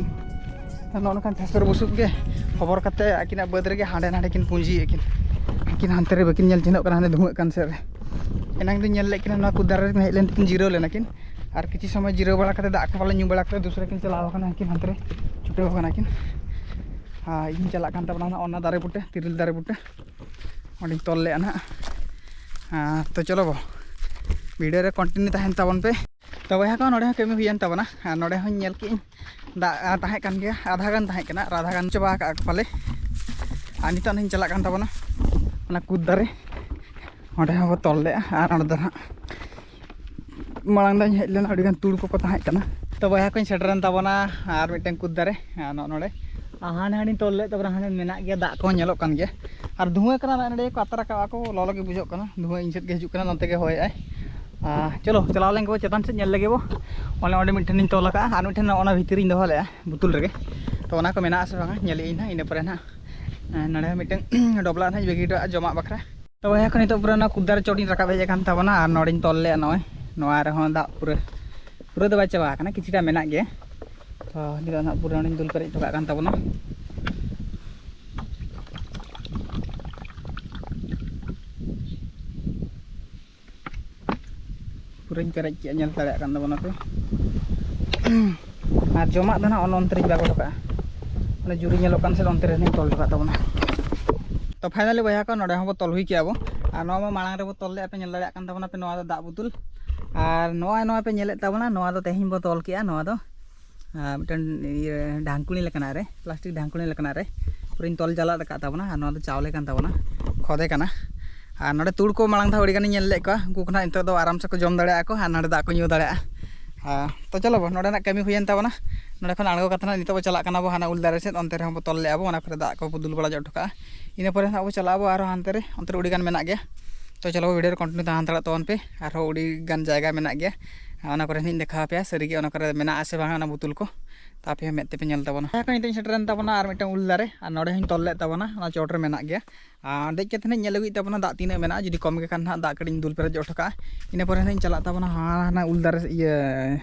ᱱᱚᱜᱼᱚ ᱱᱚᱝᱠᱟᱱ ᱴᱷᱮᱥᱚᱨ ᱵᱩᱥᱩᱵ ᱜᱮ ᱦᱚᱵᱚᱨ ᱠᱟᱛᱮ ᱟᱹᱠᱤᱱᱟᱜ ᱵᱟᱹᱫᱽ ᱨᱮᱜᱮ ᱦᱟᱸᱰᱮ ᱱᱟᱰᱮ ᱠᱤᱱ ᱯᱩᱸᱡᱤᱭᱮᱫ ᱠᱤᱱ᱾ ᱟᱹᱠᱤᱱ ᱦᱟᱱᱛᱮ ᱨᱮ ᱵᱟᱹᱠᱤᱱ ᱧᱮᱞ ᱪᱤᱱᱦᱟᱹᱜ ᱠᱟᱱᱟ, ᱦᱟᱱᱮ ᱫᱷᱩᱣᱟᱹᱜ ᱠᱟᱱ ᱥᱮᱫ ᱨᱮ᱾ ᱮᱱᱟᱝ ᱫᱚᱧ ᱧᱮᱞ ᱞᱮᱫ ᱠᱤᱱᱟ ᱱᱚᱣᱟ ᱠᱩᱫ ᱫᱟᱨᱮ ᱨᱮ ᱦᱮᱡ ᱞᱮᱱ ᱛᱮᱠᱤᱱ ᱡᱤᱨᱟᱹᱣ ᱞᱮᱱᱟ ᱠᱤᱱ, ᱟᱨ ᱠᱤᱪᱷᱩ ᱥᱚᱢᱚᱭ ᱡᱤᱨᱟᱹᱣ ᱵᱟᱲᱟ ᱠᱟᱛᱮ ᱫᱟᱜ ᱠᱚ ᱯᱟᱞᱮ ᱧᱩ ᱵᱟᱲᱟ ᱠᱟᱛᱮ ᱫᱩᱥᱨᱟ ᱠᱤᱱ ᱪᱟᱞᱟᱣ ᱟᱠᱟᱱᱟ, ᱩᱱᱠᱤᱱ ᱦᱟᱱᱛᱮ ᱨᱮ ᱪᱷᱩᱴᱟᱹᱣ ᱟᱠᱟᱱᱟ ᱠᱤᱱ᱾ ᱟᱨ ᱤᱧ ᱪᱟᱞᱟᱜ ᱠᱟᱱ ᱛᱟᱵᱚᱱᱟ ᱚᱱᱟ ᱫᱟᱨᱮ ᱵᱩᱴᱟᱹ, ᱛᱤᱨᱤᱞ ᱫᱟᱨᱮ ᱵᱩᱴᱟᱹ᱾ ᱚᱸᱰᱮᱧ ᱛᱚᱞ ᱞᱮᱫᱼᱟ ᱱᱟᱦᱟᱜ᱾ ᱟᱨ ᱛᱚ ᱪᱚᱞᱚ ᱵᱚ, ᱵᱷᱤᱰᱤᱭᱳ ᱨᱮ ᱠᱚᱱᱴᱤᱱᱤᱭᱩ ᱛᱟᱦᱮᱱ ᱛᱟᱵᱚᱱ ᱯᱮ᱾ ᱛᱚ ᱵᱚᱭᱦᱟ ᱠᱚ, ᱱᱚᱰᱮ ᱦᱚᱸ ᱠᱟᱹᱢᱤ ᱦᱩᱭᱮᱱ ᱛᱟᱵᱚᱱᱟ᱾ ᱟᱨ ᱱᱚᱰᱮ ᱦᱚᱸᱧ ᱧᱮᱞ ᱠᱮᱫᱟᱹᱧ ᱫᱟᱜ, ᱟᱨ ᱛᱟᱦᱮᱸ ᱠᱟᱱ ᱜᱮᱭᱟ, ᱟᱫᱷᱟ ᱜᱟᱱ ᱛᱟᱦᱮᱸ ᱠᱟᱱᱟ, ᱟᱨ ᱟᱫᱷᱟ ᱜᱟᱱ ᱪᱟᱵᱟ ᱟᱠᱟᱫ ᱠᱚ ᱯᱟᱞᱮ᱾ ᱟᱨ ᱱᱤᱛᱚᱜ ᱱᱟᱦᱟᱧ ᱪᱟᱞᱟᱜ ᱠᱟᱱ ᱛᱟᱵᱚᱱᱟ ᱚᱱᱟ ᱠᱩᱫ ᱫᱟᱨᱮ, ᱚᱸᱰᱮ ᱦᱚᱸ ᱵᱚ ᱛᱚᱞ ᱞᱮᱫᱼᱟ᱾ ᱟᱨ ᱚᱸᱰᱮ ᱫᱚ ᱱᱟᱦᱟᱜ ᱢᱟᱲᱟᱝ ᱫᱚᱧ ᱦᱮᱡ ᱞᱮᱱᱟ, ᱟᱹᱰᱤᱜᱟᱱ ᱛᱩᱲ ᱠᱚᱠᱚ ᱛᱟᱦᱮᱸ ᱠᱟᱱᱟ᱾ ᱛᱚ ᱵᱚᱭᱦᱟ ᱠᱚᱧ ᱥᱮᱴᱮᱨᱮᱱ ᱛᱟᱵᱚᱱᱟ ᱟᱨ ᱢᱤᱫᱴᱮᱱ ᱠᱩᱫ ᱫᱟᱨᱮ, ᱟᱨ ᱱᱚᱜᱼᱚ ᱱᱚᱰᱮ, ᱟᱨ ᱦᱟᱸᱰᱮ ᱦᱟᱸᱰᱮᱧ ᱛᱚᱞ ᱞᱮᱫ ᱛᱟᱵᱚᱱᱟ, ᱦᱟᱸᱰᱮ ᱢᱮᱱᱟᱜ ᱜᱮᱭᱟ, ᱫᱟᱜ ᱠᱚᱦᱚᱸ ᱧᱮᱞᱚᱜ ᱠᱟᱱ ᱜᱮᱭᱟ᱾ ᱟᱨ ᱫᱷᱩᱣᱟᱹ ᱠᱟᱱᱟ ᱱᱚᱜᱼᱚᱭ ᱱᱚᱰᱮ ᱠᱚ ᱟᱛᱟᱨ ᱟᱠᱟᱫᱼᱟ ᱠᱚ, ᱞᱚᱞᱚ ᱜᱮ ᱵᱩᱡᱷᱟᱹᱜ ᱠᱟᱱᱟ, ᱫᱷᱩᱣᱟᱹ ᱤᱧ ᱥᱮᱫ ᱜᱮ ᱦᱤᱡᱩᱜ ᱠᱟᱱᱟ, ᱱᱚᱛᱮ ᱜᱮ ᱦᱚᱭᱮᱜᱼᱟᱭ᱾ ᱟᱨ ᱪᱚᱞᱚ ᱪᱟᱞᱟᱣ ᱞᱮᱱ ᱜᱮᱵᱚ ᱪᱮᱛᱟᱱ ᱥᱮᱫ, ᱧᱮᱞ ᱞᱮᱜᱮ ᱵᱚ᱾ ᱚᱱᱮ ᱚᱸᱰᱮ ᱢᱤᱫᱴᱷᱮᱱᱤᱧ ᱛᱚᱞ ᱟᱠᱟᱫᱼᱟ, ᱟᱨ ᱢᱤᱫᱴᱷᱮᱱ ᱚᱱᱟ ᱵᱷᱤᱛᱤᱨᱤᱧ ᱫᱚᱦᱚ ᱞᱮᱫᱼᱟ ᱵᱩᱛᱩᱞ ᱨᱮᱜᱮ᱾ ᱛᱚ ᱚᱱᱟ ᱠᱚ ᱢᱮᱱᱟᱜᱼᱟ ᱥᱮ ᱵᱟᱝᱟ ᱧᱮᱞᱮᱫ ᱟᱹᱧ ᱱᱟᱦᱟᱜ, ᱤᱱᱟᱹ ᱯᱚᱨᱮ ᱱᱟᱦᱟᱜ ᱱᱚᱰᱮ ᱦᱚᱸ ᱢᱤᱫᱴᱮᱱ ᱰᱚᱵᱞᱟ ᱱᱟᱦᱟᱜ ᱤᱧ ᱵᱟᱹᱜᱤ ᱦᱚᱴᱚ ᱠᱟᱜᱼᱟ ᱡᱚᱢᱟᱜ ᱵᱟᱠᱷᱨᱟ᱾ ᱛᱚ ᱵᱚᱭᱦᱟ ᱠᱚ, ᱱᱤᱛᱚᱜ ᱯᱩᱨᱟᱹ ᱚᱱᱟ ᱠᱩᱫ ᱫᱟᱨᱮ ᱪᱚᱴᱤᱧ ᱨᱟᱠᱟᱵ ᱦᱮᱡ ᱟᱠᱟᱱ ᱛᱟᱵᱚᱱᱟ, ᱟᱨ ᱱᱚᱰᱮᱧ ᱛᱚᱞ ᱞᱮᱫᱼᱟ ᱱᱚᱜᱼᱚᱭ ᱱᱚᱣᱟ ᱨᱮᱦᱚᱸ ᱫᱟᱜ ᱯᱩᱨᱟᱹ, ᱯᱩᱨᱟᱹ ᱫᱚ ᱵᱟᱭ ᱪᱟᱵᱟ ᱟᱠᱟᱱᱟ, ᱠᱤᱪᱷᱩᱴᱟ ᱢᱮᱱᱟᱜ ᱜᱮᱭᱟ᱾ ᱛᱚ ᱱᱤᱛᱚᱜ ᱱᱟᱦᱟᱜ ᱯᱩᱨᱟᱹ ᱚᱸᱰᱮᱧ ᱫᱩᱞ ᱯᱮᱨᱮᱡ ᱦᱚᱴᱚ ᱠᱟᱜ ᱠᱟᱱ ᱛᱟᱵᱚᱱᱟ᱾ ᱯᱩᱨᱟᱹᱧ ᱯᱮᱨᱮᱡ ᱠᱮᱜᱼᱟ, ᱧᱮᱞ ᱫᱟᱲᱮᱭᱟᱜ ᱠᱟᱱ ᱛᱟᱵᱚᱱᱟ ᱯᱮ᱾ ᱟᱨ ᱡᱚᱢᱟᱜ ᱫᱚ ᱱᱟᱦᱟᱜ ᱚᱱ-, ᱚᱱᱛᱮ ᱨᱮᱧ ᱵᱟᱜᱚ ᱦᱚᱴᱚ ᱠᱟᱜᱼᱟ᱾ ᱚᱱᱟ ᱡᱩᱨᱤ ᱧᱮᱞᱚᱜ ᱠᱟᱱ ᱥᱮᱫ, ᱚᱱᱛᱮ ᱨᱮ ᱱᱟᱦᱟᱜ ᱛᱚᱞ ᱦᱚᱴᱚ ᱠᱟᱜ ᱛᱟᱵᱚᱱᱟ᱾ ᱛᱚ ᱯᱷᱟᱭᱱᱟᱞᱤ ᱵᱚᱭᱦᱟ ᱠᱚ, ᱱᱚᱰᱮ ᱦᱚᱸᱵᱚ ᱛᱚᱞ ᱦᱩᱭ ᱠᱮᱜᱼᱟ ᱵᱚ᱾ ᱟᱨ ᱱᱚᱣᱟ ᱢᱟ ᱢᱟᱲᱟᱝ ᱨᱮᱵᱚ ᱛᱚᱞ ᱞᱮᱫᱼᱟ, ᱯᱮ ᱧᱮᱞ ᱫᱟᱲᱮᱭᱟᱜ ᱠᱟᱱ ᱛᱟᱵᱚᱱᱟ ᱯᱮ, ᱱᱚᱣᱟ ᱫᱚ ᱫᱟᱜ ᱵᱩᱛᱩᱞ᱾ ᱟᱨ ᱱᱚᱜᱼᱚᱭ ᱱᱚᱣᱟ ᱯᱮ ᱧᱮᱞᱮᱫ ᱛᱟᱵᱚᱱᱟ, ᱱᱚᱣᱟ ᱫᱚ ᱛᱮᱦᱮᱧ ᱵᱚ ᱛᱚᱞ ᱠᱮᱜᱼᱟ᱾ ᱱᱚᱣᱟ ᱫᱚ ᱟᱨ ᱢᱤᱫᱴᱮᱱ ᱤᱭᱟᱹ ᱰᱷᱟᱝᱠᱩᱱᱤ ᱞᱮᱠᱟᱱᱟᱜ ᱨᱮ, ᱯᱞᱟᱥᱴᱤᱠ ᱰᱷᱟᱝᱠᱩᱱᱤ ᱞᱮᱠᱟᱱᱟᱜ ᱨᱮ ᱯᱩᱨᱟᱹᱧ ᱛᱚᱞ ᱡᱟᱞᱟᱫ ᱟᱠᱟᱫ ᱛᱟᱵᱚᱱᱟ᱾ ᱟᱨ ᱱᱚᱣᱟ ᱫᱚ ᱪᱟᱣᱞᱮ ᱠᱟᱱ ᱛᱟᱵᱚᱱᱟ, ᱠᱷᱚᱫᱮ ᱠᱟᱱᱟ᱾ ᱟᱨ ᱱᱚᱰᱮ ᱛᱩᱲ ᱠᱚ ᱢᱟᱲᱟᱝ ᱫᱷᱟᱣ ᱟᱹᱰᱤ ᱜᱟᱱᱤᱧ ᱧᱮᱞ ᱞᱮᱫ ᱠᱚᱣᱟ, ᱩᱱᱠᱩ ᱠᱚ ᱱᱟᱦᱟᱜ ᱱᱤᱛᱚᱜ ᱫᱚ ᱟᱨᱟᱢ ᱥᱮ ᱠᱚ ᱡᱚᱢ ᱫᱟᱲᱮᱭᱟᱜᱼᱟ ᱠᱚ ᱟᱨ ᱱᱚᱰᱮ ᱫᱟᱜ ᱠᱚ ᱧᱩ ᱫᱟᱲᱮᱭᱟᱜᱼᱟ᱾ ᱦᱮᱸ, ᱛᱚ ᱪᱚᱞᱚ ᱵᱚ, ᱱᱚᱰᱮᱱᱟᱜ ᱠᱟᱹᱢᱤ ᱦᱩᱭᱮᱱ ᱛᱟᱵᱚᱱᱟ᱾ ᱱᱚᱰᱮ ᱠᱷᱚᱱ ᱟᱬᱜᱚ ᱠᱟᱛᱮ ᱱᱟᱜ ᱱᱤᱛᱚᱜ ᱵᱚ ᱪᱟᱞᱟᱜ ᱠᱟᱱᱟ ᱵᱚ ᱦᱟᱱᱟ ᱩᱞ ᱫᱟᱨᱮ ᱥᱮᱫ, ᱚᱱᱛᱮ ᱨᱮᱦᱚᱸ ᱵᱚ ᱛᱚᱞ ᱞᱮᱜᱼᱟ ᱵᱚ, ᱚᱱᱟ ᱠᱚᱨᱮ ᱫᱟᱜ ᱠᱚ ᱵᱚ ᱫᱩᱞ ᱵᱟᱲᱟ ᱧᱚᱜ ᱦᱚᱴᱚ ᱠᱟᱜᱼᱟ᱾ ᱤᱱᱟᱹ ᱯᱚᱨᱮ ᱱᱟᱜ ᱵᱚ ᱪᱟᱞᱟᱜᱼᱟ ᱵᱚ ᱟᱨᱦᱚᱸ ᱦᱟᱱᱛᱮ ᱨᱮ, ᱚᱱᱛᱮ ᱨᱮ ᱟᱹᱰᱤ ᱜᱟᱱ ᱢᱮᱱᱟᱜ ᱜᱮᱭᱟ᱾ ᱛᱚ ᱪᱚᱞᱚ ᱵᱚ, video ᱨᱮ continue ᱛᱟᱦᱮᱸ ᱦᱟᱛᱟᱲᱚᱜ ᱛᱟᱵᱚᱱ ᱯᱮ, ᱟᱨᱦᱚᱸ ᱟᱹᱰᱤ ᱜᱟᱱ ᱡᱟᱭᱜᱟ ᱢᱮᱱᱟᱜ ᱜᱮᱭᱟ᱾ ᱚᱱᱟ ᱠᱚᱨᱮ ᱦᱚᱸᱧ ᱫᱮᱠᱷᱟᱣ ᱟᱯᱮᱭᱟ ᱥᱟᱹᱨᱤ ᱜᱮ ᱚᱱᱟ ᱠᱚᱨᱮ ᱢᱮᱱᱟᱜᱼᱟ ᱥᱮ ᱵᱟᱝᱟ ᱚᱱᱟ ᱵᱩᱛᱩᱞ ᱠᱚ, ᱛᱚ ᱟᱯᱮ ᱦᱚᱸ ᱢᱮᱫ ᱛᱮᱯᱮ ᱧᱮᱞ ᱛᱟᱵᱚᱱᱟ᱾ ᱦᱮᱸ, ᱱᱤᱛᱚᱜ ᱤᱧ ᱥᱮᱴᱮᱨᱮᱱ ᱛᱟᱵᱚᱱᱟ ᱟᱨ ᱢᱤᱫᱴᱟᱝ ᱩᱞ ᱫᱟᱨᱮ, ᱟᱨ ᱱᱚᱰᱮ ᱦᱚᱸᱧ ᱛᱚᱞ ᱞᱮᱫ ᱛᱟᱵᱚᱱᱟ, ᱚᱱᱟ ᱪᱚᱴ ᱨᱮ ᱢᱮᱱᱟᱜ ᱜᱮᱭᱟ᱾ ᱟᱨ ᱫᱮᱡ ᱠᱟᱛᱮ ᱱᱟᱜ ᱧᱮᱞ ᱟᱹᱜᱩᱭᱮᱫ ᱛᱟᱵᱚᱱᱟ ᱫᱟᱜ ᱛᱤᱱᱟᱹᱜ ᱢᱮᱱᱟᱜᱼᱟ, ᱡᱩᱫᱤ ᱠᱚᱢ ᱜᱮ ᱠᱷᱟᱱ ᱱᱟᱜ ᱫᱟᱜ ᱠᱟᱹᱴᱤᱡ ᱤᱧ ᱫᱩᱞ ᱯᱮᱨᱮᱡ ᱚᱴᱚ ᱠᱟᱜᱼᱟ᱾ ᱤᱱᱟᱹ ᱯᱚᱨᱮ ᱱᱟᱜ ᱤᱧ ᱪᱟᱞᱟᱜ ᱛᱟᱵᱚᱱᱟ ᱦᱟᱱᱟ ᱩᱞ ᱫᱟᱨᱮ, ᱤᱭᱟᱹ,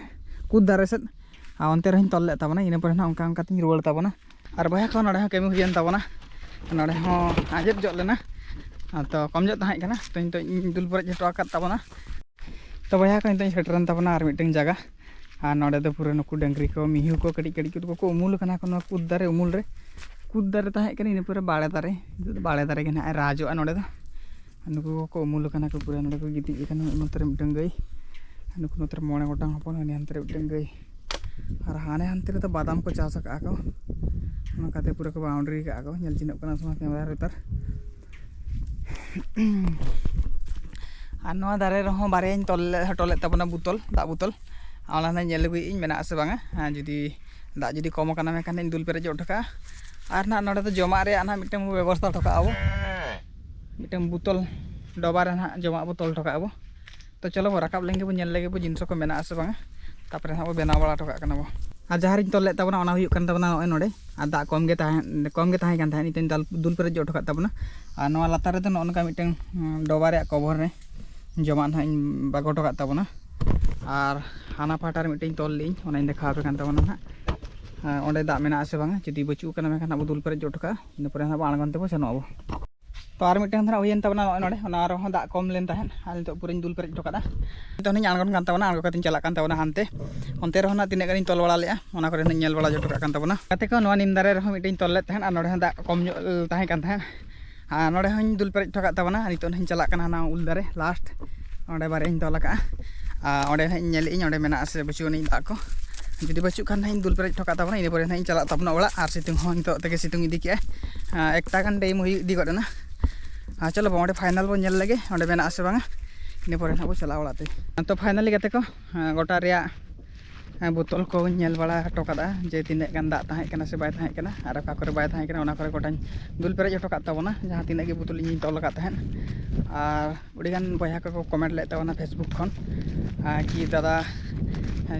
ᱠᱩᱫ ᱫᱟᱨᱮ ᱥᱮᱫ, ᱟᱨ ᱚᱱᱛᱮ ᱨᱮᱦᱚᱸᱧ ᱛᱚᱞ ᱞᱮᱫ ᱛᱟᱵᱚᱱᱟ᱾ ᱤᱱᱟᱹ ᱯᱚᱨᱮ ᱱᱟᱜ ᱚᱱᱠᱟ ᱚᱱᱠᱟ ᱛᱤᱧ ᱨᱩᱣᱟᱹᱲ ᱛᱟᱵᱚᱱᱟ᱾ ᱟᱨ ᱵᱚᱭᱦᱟ ᱠᱚ, ᱱᱚᱰᱮ ᱦᱚᱸ ᱠᱟᱹᱢᱤ ᱦᱩᱭᱮᱱ ᱛᱟᱵᱚᱱᱟ, ᱱᱚᱰᱮ ᱦᱚᱸ ᱟᱸᱡᱮᱫ ᱡᱚᱜ ᱞᱮᱱᱟ, ᱟᱫᱚ ᱠᱚᱢ ᱧᱚᱜ ᱛᱟᱦᱮᱸ ᱠᱟᱱᱟ, ᱛᱚ ᱱᱤᱛᱚᱜ ᱤᱧ ᱫᱩᱞ ᱯᱮᱨᱮᱡ ᱦᱚᱴᱚ ᱟᱠᱟᱫ ᱛᱟᱵᱚᱱᱟ᱾ ᱛᱚ ᱵᱚᱭᱦᱟ ᱠᱚ, ᱱᱤᱛᱚᱜ ᱤᱧ ᱥᱮᱴᱮᱨᱮᱱ ᱛᱟᱵᱚᱱᱟ ᱟᱨ ᱢᱤᱫᱴᱟᱝ ᱡᱟᱭᱜᱟ᱾ ᱟᱨ ᱱᱚᱰᱮ ᱫᱚ ᱯᱩᱨᱟᱹ ᱱᱩᱠᱩ ᱰᱟᱹᱝᱨᱤ ᱠᱚ, ᱢᱤᱦᱩ ᱠᱚ, ᱠᱟᱹᱴᱤᱡ ᱠᱟᱹᱴᱤᱡ ᱠᱚ ᱠᱚ ᱩᱢᱩᱞ ᱟᱠᱟᱱᱟ ᱠᱚ ᱱᱚᱣᱟ ᱠᱩᱫ ᱫᱟᱨᱮ ᱩᱢᱩᱞ ᱨᱮ᱾ ᱠᱩᱫ ᱫᱟᱨᱮ ᱛᱟᱦᱮᱸ ᱠᱟᱱᱟ, ᱤᱱᱟᱹ ᱯᱚᱨᱮ ᱵᱟᱲᱮ ᱫᱟᱨᱮ, ᱱᱤᱛᱚᱜ ᱫᱚ ᱵᱟᱲᱮ ᱫᱟᱨᱮ ᱜᱮ ᱱᱟᱦᱟᱜ ᱮ ᱨᱟᱡᱚᱜᱼᱟ ᱱᱚᱰᱮ ᱫᱚ᱾ ᱟᱨ ᱱᱩᱠᱩ ᱠᱚᱠᱚ ᱩᱢᱩᱞ ᱟᱠᱟᱱᱟ ᱠᱚ ᱯᱩᱨᱟᱹ, ᱱᱚᱰᱮ ᱠᱚ ᱜᱤᱛᱤᱡ ᱟᱠᱟᱱᱟ᱾ ᱱᱚᱛᱮ ᱨᱮ ᱢᱤᱫᱴᱟᱝ ᱜᱟᱹᱭ, ᱟᱨ ᱱᱩᱠᱩ ᱱᱚᱛᱮ ᱨᱮ ᱢᱚᱬᱮ ᱜᱚᱴᱟᱝ ᱦᱚᱯᱚᱱ, ᱦᱟᱱᱮ ᱦᱟᱱᱛᱮ ᱨᱮ ᱢᱤᱫᱴᱟᱝ ᱜᱟᱹᱭ᱾ ᱟᱨ ᱦᱟᱱᱮ ᱦᱟᱱᱛᱮ ᱨᱮᱫᱚ ᱵᱟᱫᱟᱢ ᱠᱚ ᱪᱟᱥ ᱟᱠᱟᱫᱼᱟ ᱠᱚ, ᱚᱱᱠᱟᱛᱮ ᱯᱩᱨᱟᱹ ᱠᱚ boundary ᱟᱠᱟᱫᱼᱟ ᱠᱚ᱾ ᱧᱮᱞ ᱪᱤᱱᱦᱟᱹᱜ ᱠᱟᱱᱟ ᱥᱮ ᱵᱟᱝ camera ᱨᱮ ᱱᱮᱛᱟᱨ? ᱟᱨ ᱱᱚᱣᱟ ᱫᱟᱨᱮ ᱨᱮᱦᱚᱸ ᱵᱟᱨᱭᱟᱧ ᱛᱚᱞ ᱞᱮ-, ᱦᱚᱴᱚ ᱞᱮᱫ ᱛᱟᱵᱚᱱᱟ ᱵᱩᱛᱚᱞ, ᱫᱟᱜ ᱵᱩᱛᱚᱞ᱾ ᱚᱱᱟ ᱦᱚᱸ ᱧᱮᱞ ᱟᱹᱜᱩᱭᱮᱫ ᱤᱧ ᱢᱮᱱᱟᱜᱼᱟ ᱥᱮ ᱵᱟᱝᱟ᱾ ᱦᱮᱸ, ᱡᱩᱫᱤ ᱫᱟᱜ ᱡᱩᱫᱤ ᱠᱚᱢ ᱟᱠᱟᱱᱟ ᱢᱮᱱᱠᱷᱟᱱ ᱤᱧ ᱫᱩᱞ ᱯᱮᱨᱮᱡ ᱚᱴᱚ ᱠᱟᱜᱼᱟ᱾ ᱟᱨ ᱱᱟᱦᱟᱜ ᱱᱚᱰᱮ ᱫᱚ ᱡᱚᱢᱟᱜ ᱨᱮᱭᱟᱜ ᱱᱟᱦᱟᱜ ᱢᱤᱫᱴᱟᱝ ᱵᱚ ᱵᱮᱵᱚᱥᱛᱷᱟ ᱦᱚᱴᱚ ᱠᱟᱜᱼᱟ ᱵᱚ, ᱢᱤᱫᱴᱟᱝ ᱵᱩᱛᱚᱞ ᱰᱚᱵᱟ ᱨᱮ ᱱᱟᱦᱟᱜ ᱡᱚᱢᱟᱜ ᱵᱚ ᱛᱚᱞ ᱦᱚᱴᱚ ᱠᱟᱜᱼᱟ ᱵᱚ᱾ ᱛᱚ ᱪᱚᱞᱚ ᱵᱚ ᱨᱟᱠᱟᱵ ᱞᱮᱱ ᱜᱮᱵᱚ, ᱧᱮᱞ ᱞᱮᱜᱮ ᱵᱚ ᱡᱤᱱᱤᱥ ᱠᱚ ᱢᱮᱱᱟᱜᱼᱟ ᱥᱮ ᱵᱟᱝᱟ, ᱛᱟᱯᱚᱨᱮ ᱱᱟᱦᱟᱜ ᱵᱚ ᱵᱮᱱᱟᱣ ᱵᱟᱲᱟ ᱦᱚᱴᱚ ᱠᱟᱜ ᱠᱟᱱᱟ ᱵᱚ᱾ ᱟᱨ ᱡᱟᱦᱟᱸ ᱨᱤᱧ ᱛᱚᱞ ᱞᱮᱫ ᱛᱟᱵᱚᱱᱟ ᱚᱱᱟ ᱦᱩᱭᱩᱜ ᱠᱟᱱ ᱛᱟᱵᱚᱱᱟ ᱱᱚᱜᱼᱚᱭ ᱱᱚᱰᱮ, ᱟᱨ ᱫᱟᱜ ᱠᱚᱢ ᱜᱮ ᱛᱟᱦᱮᱸ, ᱠᱚᱢ ᱜᱮ ᱛᱟᱦᱮᱸ ᱠᱟᱱ ᱛᱟᱦᱮᱸᱫ, ᱱᱤᱛᱚᱜ ᱤᱧ ᱫᱟᱞ-, ᱫᱩᱞ ᱯᱮᱨᱮᱡ ᱚᱴᱚ ᱠᱟᱜ ᱛᱟᱵᱚᱱᱟ᱾ ᱟᱨ ᱱᱚᱣᱟ ᱞᱟᱛᱟᱨ ᱨᱮᱫᱚ ᱱᱚᱜᱼᱚ ᱱᱚᱝᱠᱟ ᱢᱤᱫᱴᱟᱝ, ᱩᱸ, ᱰᱚᱵᱟ ᱨᱮᱭᱟᱜ ᱠᱚᱵᱷᱚᱨ ᱨᱮ ᱡᱚᱢᱟᱜ ᱱᱟᱦᱟᱜ ᱤᱧ ᱵᱟᱜᱚ ᱦᱚᱴᱚ ᱠᱟᱜ ᱛᱟᱵᱚᱱᱟ᱾ ᱟᱨ ᱦᱟᱱᱟ ᱯᱟᱦᱴᱟ ᱨᱮ ᱢᱤᱫᱴᱟᱝ ᱤᱧ ᱛᱚᱞ ᱞᱮᱫᱟᱹᱧ, ᱚᱱᱟᱧ ᱫᱮᱠᱷᱟᱣ ᱟᱯᱮ ᱠᱟᱱ ᱛᱟᱵᱚᱱᱟ ᱱᱟᱦᱟᱜ᱾ ᱟᱨ ᱚᱸᱰᱮ ᱫᱟᱜ ᱢᱮᱱᱟᱜᱼᱟ ᱥᱮ ᱵᱟᱝᱟ, ᱡᱩᱫᱤ ᱵᱟᱹᱪᱩᱜ ᱠᱟᱱᱟ ᱢᱮᱱᱠᱷᱟᱱ ᱟᱵᱚ ᱫᱩᱞ ᱯᱮᱨᱮᱡ ᱚᱴᱚ ᱠᱟᱜᱼᱟ, ᱤᱱᱟᱹ ᱯᱚᱨᱮ ᱱᱟᱦᱟᱜ ᱵᱚ ᱟᱬᱜᱚᱱ ᱛᱮᱵᱚ ᱥᱮᱱᱚᱜ ᱟᱵᱚ᱾ ᱛᱚ ᱟᱨ ᱢᱤᱫᱴᱟᱝ ᱫᱚ ᱱᱟᱦᱟᱜ ᱦᱩᱭᱮᱱ ᱛᱟᱵᱚᱱᱟ ᱱᱚᱜᱼᱚᱭ ᱱᱚᱰᱮ, ᱚᱱᱟ ᱨᱮᱦᱚᱸ ᱫᱟᱜ ᱠᱚᱢ ᱞᱮᱱ ᱛᱟᱦᱮᱸᱫ, ᱟᱨ ᱱᱤᱛᱚᱜ ᱯᱩᱨᱟᱹᱧ ᱫᱩᱞ ᱯᱮᱨᱮᱡ ᱦᱚᱴᱚ ᱠᱟᱫᱟ᱾ ᱱᱤᱛᱚᱜ ᱦᱚᱸᱧ ᱟᱬᱜᱚᱱ ᱠᱟᱱ ᱛᱟᱵᱚᱱᱟ, ᱟᱬᱜᱚ ᱠᱟᱛᱮᱧ ᱪᱟᱞᱟᱜ ᱠᱟᱱ ᱛᱟᱵᱚᱱᱟ ᱦᱟᱱᱛᱮ᱾ ᱚᱱᱛᱮ ᱨᱮᱦᱚᱸ ᱱᱟᱦᱟᱜ ᱛᱤᱱᱟᱹᱜ ᱜᱟᱱᱤᱧ ᱛᱚᱞ ᱵᱟᱲᱟ ᱞᱮᱫᱼᱟ, ᱚᱱᱟ ᱠᱚᱨᱮ ᱦᱚᱸᱧ ᱧᱮᱞ ᱵᱟᱲᱟ ᱦᱚᱴᱚ ᱠᱟᱜ ᱠᱟᱱ ᱛᱟᱵᱚᱱᱟ᱾ ᱜᱟᱛᱮ ᱠᱚ, ᱱᱚᱣᱟ ᱱᱤᱢ ᱫᱟᱨᱮ ᱨᱮᱦᱚᱸ ᱢᱤᱫᱴᱟᱝ ᱤᱧ ᱛᱚᱞ ᱞᱮᱫ ᱛᱟᱦᱮᱸᱫ, ᱟᱨ ᱱᱚᱰᱮ ᱦᱚᱸ ᱫᱟᱜ ᱠᱚᱢ ᱧᱚᱜ ᱛᱟᱦᱮᱸ ᱠᱟᱱ ᱛᱟᱦᱮᱸᱫ, ᱟᱨ ᱱᱚᱰᱮ ᱦᱚᱸᱧ ᱫᱩᱞ ᱯᱮᱨᱮᱡ ᱦᱚᱴᱚ ᱠᱟᱜ ᱛᱟᱵᱚᱱᱟ᱾ ᱱᱤᱛᱚᱜ ᱦᱚᱸᱧ ᱪᱟᱞᱟᱜ ᱠᱟᱱᱟ ᱦᱟᱱᱟ ᱩᱞ ᱫᱟᱨᱮ last, ᱚᱸᱰᱮ ᱵᱟᱨᱭᱟᱧ ᱛᱚᱞ ᱟᱠᱟᱜᱼᱟ᱾ ᱟᱨ ᱚᱸᱰᱮ ᱱᱟᱦᱟᱜ ᱤᱧ ᱧᱮᱞᱮᱫ ᱟᱹᱧ ᱚᱸᱰᱮ ᱢᱮᱱᱟᱜᱼᱟ ᱥᱮ ᱵᱟᱹᱪᱩᱜ ᱟᱹᱱᱤᱡ ᱫᱟᱜ ᱠᱚ᱾ ᱡᱩᱫᱤ ᱵᱟᱹᱪᱩᱜ ᱠᱷᱟᱱ ᱱᱟᱦᱟᱜ ᱤᱧ ᱫᱩᱞ ᱯᱮᱨᱮᱡ ᱦᱚᱴᱚ ᱠᱟᱜ ᱛᱟᱵᱚᱱᱟ, ᱤᱱᱟᱹ ᱯᱚᱨᱮ ᱱᱟᱦᱟᱜ ᱤᱧ ᱪᱟᱞᱟᱜ ᱛᱟᱵᱚᱱᱟ ᱚᱲᱟᱜ, ᱟᱨ ᱥᱤᱛᱩᱝ ᱦᱚᱸ ᱱᱤᱛᱚᱜ ᱛᱮᱜᱮ ᱥᱤᱛᱩᱝ ᱤᱫᱤ ᱠᱮᱜᱼᱟᱭ᱾ ᱮᱠᱴᱟ ᱜᱟᱱ time ᱦᱩᱭ ᱤᱫᱤ ᱜᱚᱫ ᱮᱱᱟ᱾ ᱟᱨ ᱪᱚᱞᱚ ᱵᱚ, ᱚᱸᱰᱮ final ᱵᱚ ᱧᱮᱞ ᱞᱮᱜᱮ, ᱚᱸᱰᱮ ᱢᱮᱱᱟᱜᱼᱟ ᱥᱮ ᱵᱟᱝᱟ᱾ ᱤᱱᱟᱹ ᱯᱚᱨᱮ ᱱᱟᱦᱟᱜ ᱵᱚ ᱪᱟᱞᱟᱜᱼᱟ ᱚᱲᱟᱜ ᱛᱮ᱾ ᱛᱚ finally ᱜᱟᱛᱮ ᱠᱚ, ᱜᱚᱴᱟ ᱨᱮᱭᱟᱜ ᱵᱳᱛᱚᱞ ᱠᱚᱧ ᱧᱮᱞ ᱵᱟᱲᱟ ᱦᱚᱴᱚ ᱠᱟᱫᱟ ᱡᱮ ᱛᱤᱱᱟᱹᱜ ᱜᱟᱱ ᱫᱟᱜ ᱛᱟᱦᱮᱸ ᱠᱟᱱᱟ ᱥᱮ ᱵᱟᱭ ᱛᱟᱦᱮᱸ ᱠᱟᱱᱟ, ᱟᱨ ᱚᱠᱟ ᱠᱚᱨᱮ ᱵᱟᱭ ᱛᱟᱦᱮᱸ ᱠᱟᱱᱟ ᱚᱱᱟ ᱠᱚᱨᱮ ᱜᱚᱴᱟᱧ ᱫᱩᱞ ᱯᱮᱨᱮᱡ ᱦᱚᱴᱚ ᱠᱟᱜ ᱛᱟᱵᱚᱱᱟ, ᱡᱟᱦᱟᱸ ᱛᱤᱱᱟᱹᱜ ᱜᱮ ᱵᱳᱛᱚᱞ ᱤᱧᱤᱧ ᱛᱚᱞ ᱟᱠᱟᱫ ᱛᱟᱦᱮᱸᱫ᱾ ᱟᱨ ᱟᱹᱰᱤᱜᱟᱱ ᱵᱚᱭᱦᱟ ᱠᱚᱠᱚ ᱠᱚᱢᱮᱱᱴ ᱞᱮᱫ ᱛᱟᱵᱚᱱᱟ ᱯᱷᱮᱥᱵᱩᱠ ᱠᱷᱚᱱ, ᱟᱨ ᱠᱤ ᱫᱟᱫᱟ,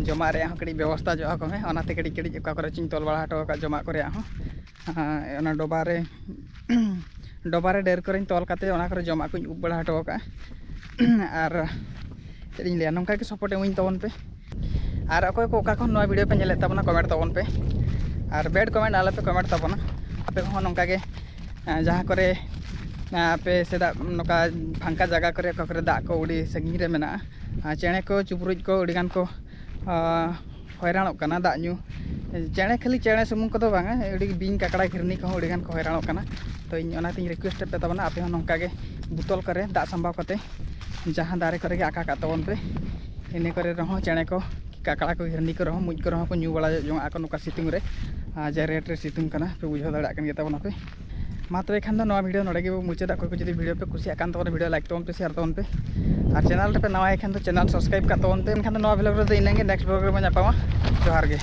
ᱡᱚᱢᱟᱜ ᱨᱮᱭᱟᱜ ᱦᱚᱸ ᱠᱟᱹᱴᱤᱡ ᱵᱮᱵᱚᱥᱛᱷᱟ ᱧᱚᱜ ᱟᱠᱚ ᱢᱮ, ᱚᱱᱟᱛᱮ ᱠᱟᱹᱴᱤᱡ ᱠᱟᱹᱴᱤᱡ ᱚᱠᱟ ᱠᱚᱨᱮ ᱪᱚᱧ ᱛᱚᱞ ᱵᱟᱲᱟ ᱦᱚᱴᱚ ᱟᱠᱟᱫ ᱡᱚᱢᱟᱜ ᱠᱚ ᱨᱮᱭᱟᱜ ᱦᱚᱸ᱾ ᱟᱨ ᱚᱱᱟ ᱰᱚᱵᱟ ᱨᱮ ᱰᱚᱵᱟ ᱨᱮ ᱰᱟᱹᱨ ᱠᱚᱨᱮᱧ ᱛᱚᱞ ᱠᱟᱛᱮ ᱚᱱᱟ ᱠᱚᱨᱮ ᱡᱚᱢᱟᱜ ᱠᱚᱧ ᱩᱵ ᱵᱟᱲᱟ ᱦᱚᱴᱚ ᱟᱠᱟᱫᱼᱟ᱾ ᱟᱨ ᱪᱮᱫ ᱤᱧ ᱞᱟᱹᱭᱟ, ᱱᱚᱝᱠᱟ ᱜᱮ ᱥᱟᱯᱳᱨᱴ ᱮᱢᱟᱹᱧ ᱛᱟᱵᱚᱱ ᱯᱮ᱾ ᱟᱨ ᱚᱠᱚᱭ ᱠᱚ ᱚᱠᱟ ᱠᱷᱚᱱ ᱱᱚᱣᱟ ᱵᱷᱤᱰᱤᱭᱳ ᱯᱮ ᱧᱮᱞᱮᱫ ᱛᱟᱵᱚᱱᱟ, ᱠᱚᱢᱮᱱᱴ ᱛᱟᱵᱚᱱ ᱯᱮ᱾ ᱟᱨ ᱵᱮᱰ ᱠᱚᱢᱮᱱᱴ ᱟᱞᱚ ᱯᱮ ᱠᱚᱢᱮᱱᱴ ᱛᱟᱵᱚᱱᱟ᱾ ᱟᱯᱮ ᱠᱚᱦᱚᱸ ᱱᱚᱝᱠᱟ ᱜᱮ, ᱟᱸ, ᱡᱟᱦᱟᱸ ᱠᱚᱨᱮ, ᱟᱸ, ᱟᱯᱮ ᱥᱮᱫᱟᱜ ᱱᱚᱝᱠᱟ ᱯᱷᱟᱸᱠᱟ ᱡᱟᱭᱜᱟ ᱠᱚᱨᱮ, ᱚᱠᱟ ᱠᱚᱨᱮ ᱫᱟᱜ ᱠᱚ ᱟᱹᱰᱤ ᱥᱟᱺᱜᱤᱧ ᱨᱮ ᱢᱮᱱᱟᱜᱼᱟ, ᱟᱨ ᱪᱮᱬᱮ ᱠᱚ ᱪᱤᱯᱨᱩᱫ ᱠᱚ ᱟᱹᱰᱤ ᱜᱟᱱ ᱠᱚ, ᱟᱸ, ᱦᱚᱭᱨᱟᱱᱚᱜ ᱠᱟᱱᱟ ᱫᱟᱜ ᱧᱩ᱾ ᱪᱮᱬᱮ, ᱠᱷᱟᱹᱞᱤ ᱪᱮᱬᱮ ᱥᱩᱢᱩᱝ ᱠᱚᱫᱚ ᱵᱟᱝᱟ, ᱟᱹᱰᱤ ᱵᱤᱧ, ᱠᱟᱠᱲᱟ, ᱜᱷᱤᱨᱱᱤ ᱠᱚᱦᱚᱸ ᱟᱹᱰᱤ ᱜᱟᱱ ᱠᱚ ᱦᱚᱭᱨᱟᱱᱚᱜ ᱠᱟᱱᱟ᱾ ᱛᱚ ᱤᱧ ᱚᱱᱟᱛᱤᱧ ᱨᱤᱠᱩᱭᱮᱥᱴ ᱮᱫ ᱯᱮ ᱛᱟᱵᱚᱱᱟ, ᱟᱯᱮ ᱦᱚᱸ ᱱᱚᱝᱠᱟ ᱜᱮ ᱵᱳᱛᱚᱞ ᱠᱚᱨᱮ ᱫᱟᱜ ᱥᱟᱢᱵᱟᱣ ᱠᱟᱛᱮ ᱡᱟᱦᱟᱸ ᱫᱟᱨᱮ ᱠᱚᱨᱮ ᱜᱮ ᱟᱠᱟ ᱠᱟᱜ ᱛᱟᱵᱚᱱ ᱯᱮ᱾ ᱤᱱᱟᱹ ᱠᱚᱨᱮ ᱨᱮᱦᱚᱸ ᱪᱮᱬᱮ ᱠᱚ, ᱠᱟᱠᱲᱟ ᱠᱚ, ᱜᱷᱤᱨᱱᱤ ᱠᱚᱨᱮ ᱦᱚᱸ, ᱢᱩᱡ ᱠᱚᱨᱮ ᱦᱚᱸ ᱠᱚ ᱧᱩ ᱵᱟᱲᱟ ᱡᱚᱝ ᱟᱠᱚ ᱱᱚᱝᱠᱟ ᱥᱤᱛᱩᱝ ᱨᱮ᱾ ᱟᱨ ᱡᱮ ᱨᱮᱴ ᱨᱮ ᱥᱤᱛᱩᱝ ᱠᱟᱱᱟ, ᱯᱮ ᱵᱩᱡᱷᱟᱹᱣ ᱫᱟᱲᱮᱭᱟᱜ ᱠᱟᱱ ᱜᱮᱭᱟ ᱛᱟᱵᱚᱱ ᱟᱯᱮ᱾ ᱢᱟ ᱛᱚᱵᱮ ᱠᱷᱟᱱ ᱫᱚ ᱱᱚᱣᱟ ᱵᱷᱤᱰᱤᱭᱳ ᱱᱚᱰᱮ ᱜᱮᱵᱚ ᱢᱩᱪᱟᱹᱫᱟ᱾ ᱚᱠᱚᱭ ᱠᱚ ᱡᱩᱫᱤ ᱵᱷᱤᱰᱤᱭᱳ ᱯᱮ ᱠᱩᱥᱤᱭᱟᱜ ᱠᱟᱱ ᱛᱟᱵᱚᱱᱟ, ᱵᱷᱤᱰᱤᱭᱳ ᱞᱟᱭᱤᱠ ᱛᱟᱵᱚᱱ ᱯᱮ, ᱥᱮᱭᱟᱨ ᱛᱟᱵᱚᱱ ᱯᱮ, ᱟᱨ ᱪᱮᱱᱮᱞ ᱨᱮᱯᱮ ᱱᱟᱣᱟᱭ ᱠᱷᱟᱱ ᱫᱚ ᱪᱮᱱᱮᱞ ᱥᱟᱵᱥᱠᱨᱟᱭᱤᱵ ᱠᱟᱜ ᱛᱟᱵᱚᱱ ᱯᱮ᱾ ᱮᱱᱠᱷᱟᱱ ᱫᱚ ᱱᱚᱣᱟ ᱵᱷᱞᱚᱜ ᱨᱮᱫᱚ ᱤᱱᱟᱹᱜ ᱜᱮ, ᱱᱮᱠᱥᱴ ᱵᱷᱞᱚᱜ ᱨᱮᱵᱚᱱ ᱧᱟᱯᱟᱢᱟ᱾ ᱡᱚᱦᱟᱨ ᱜᱮ᱾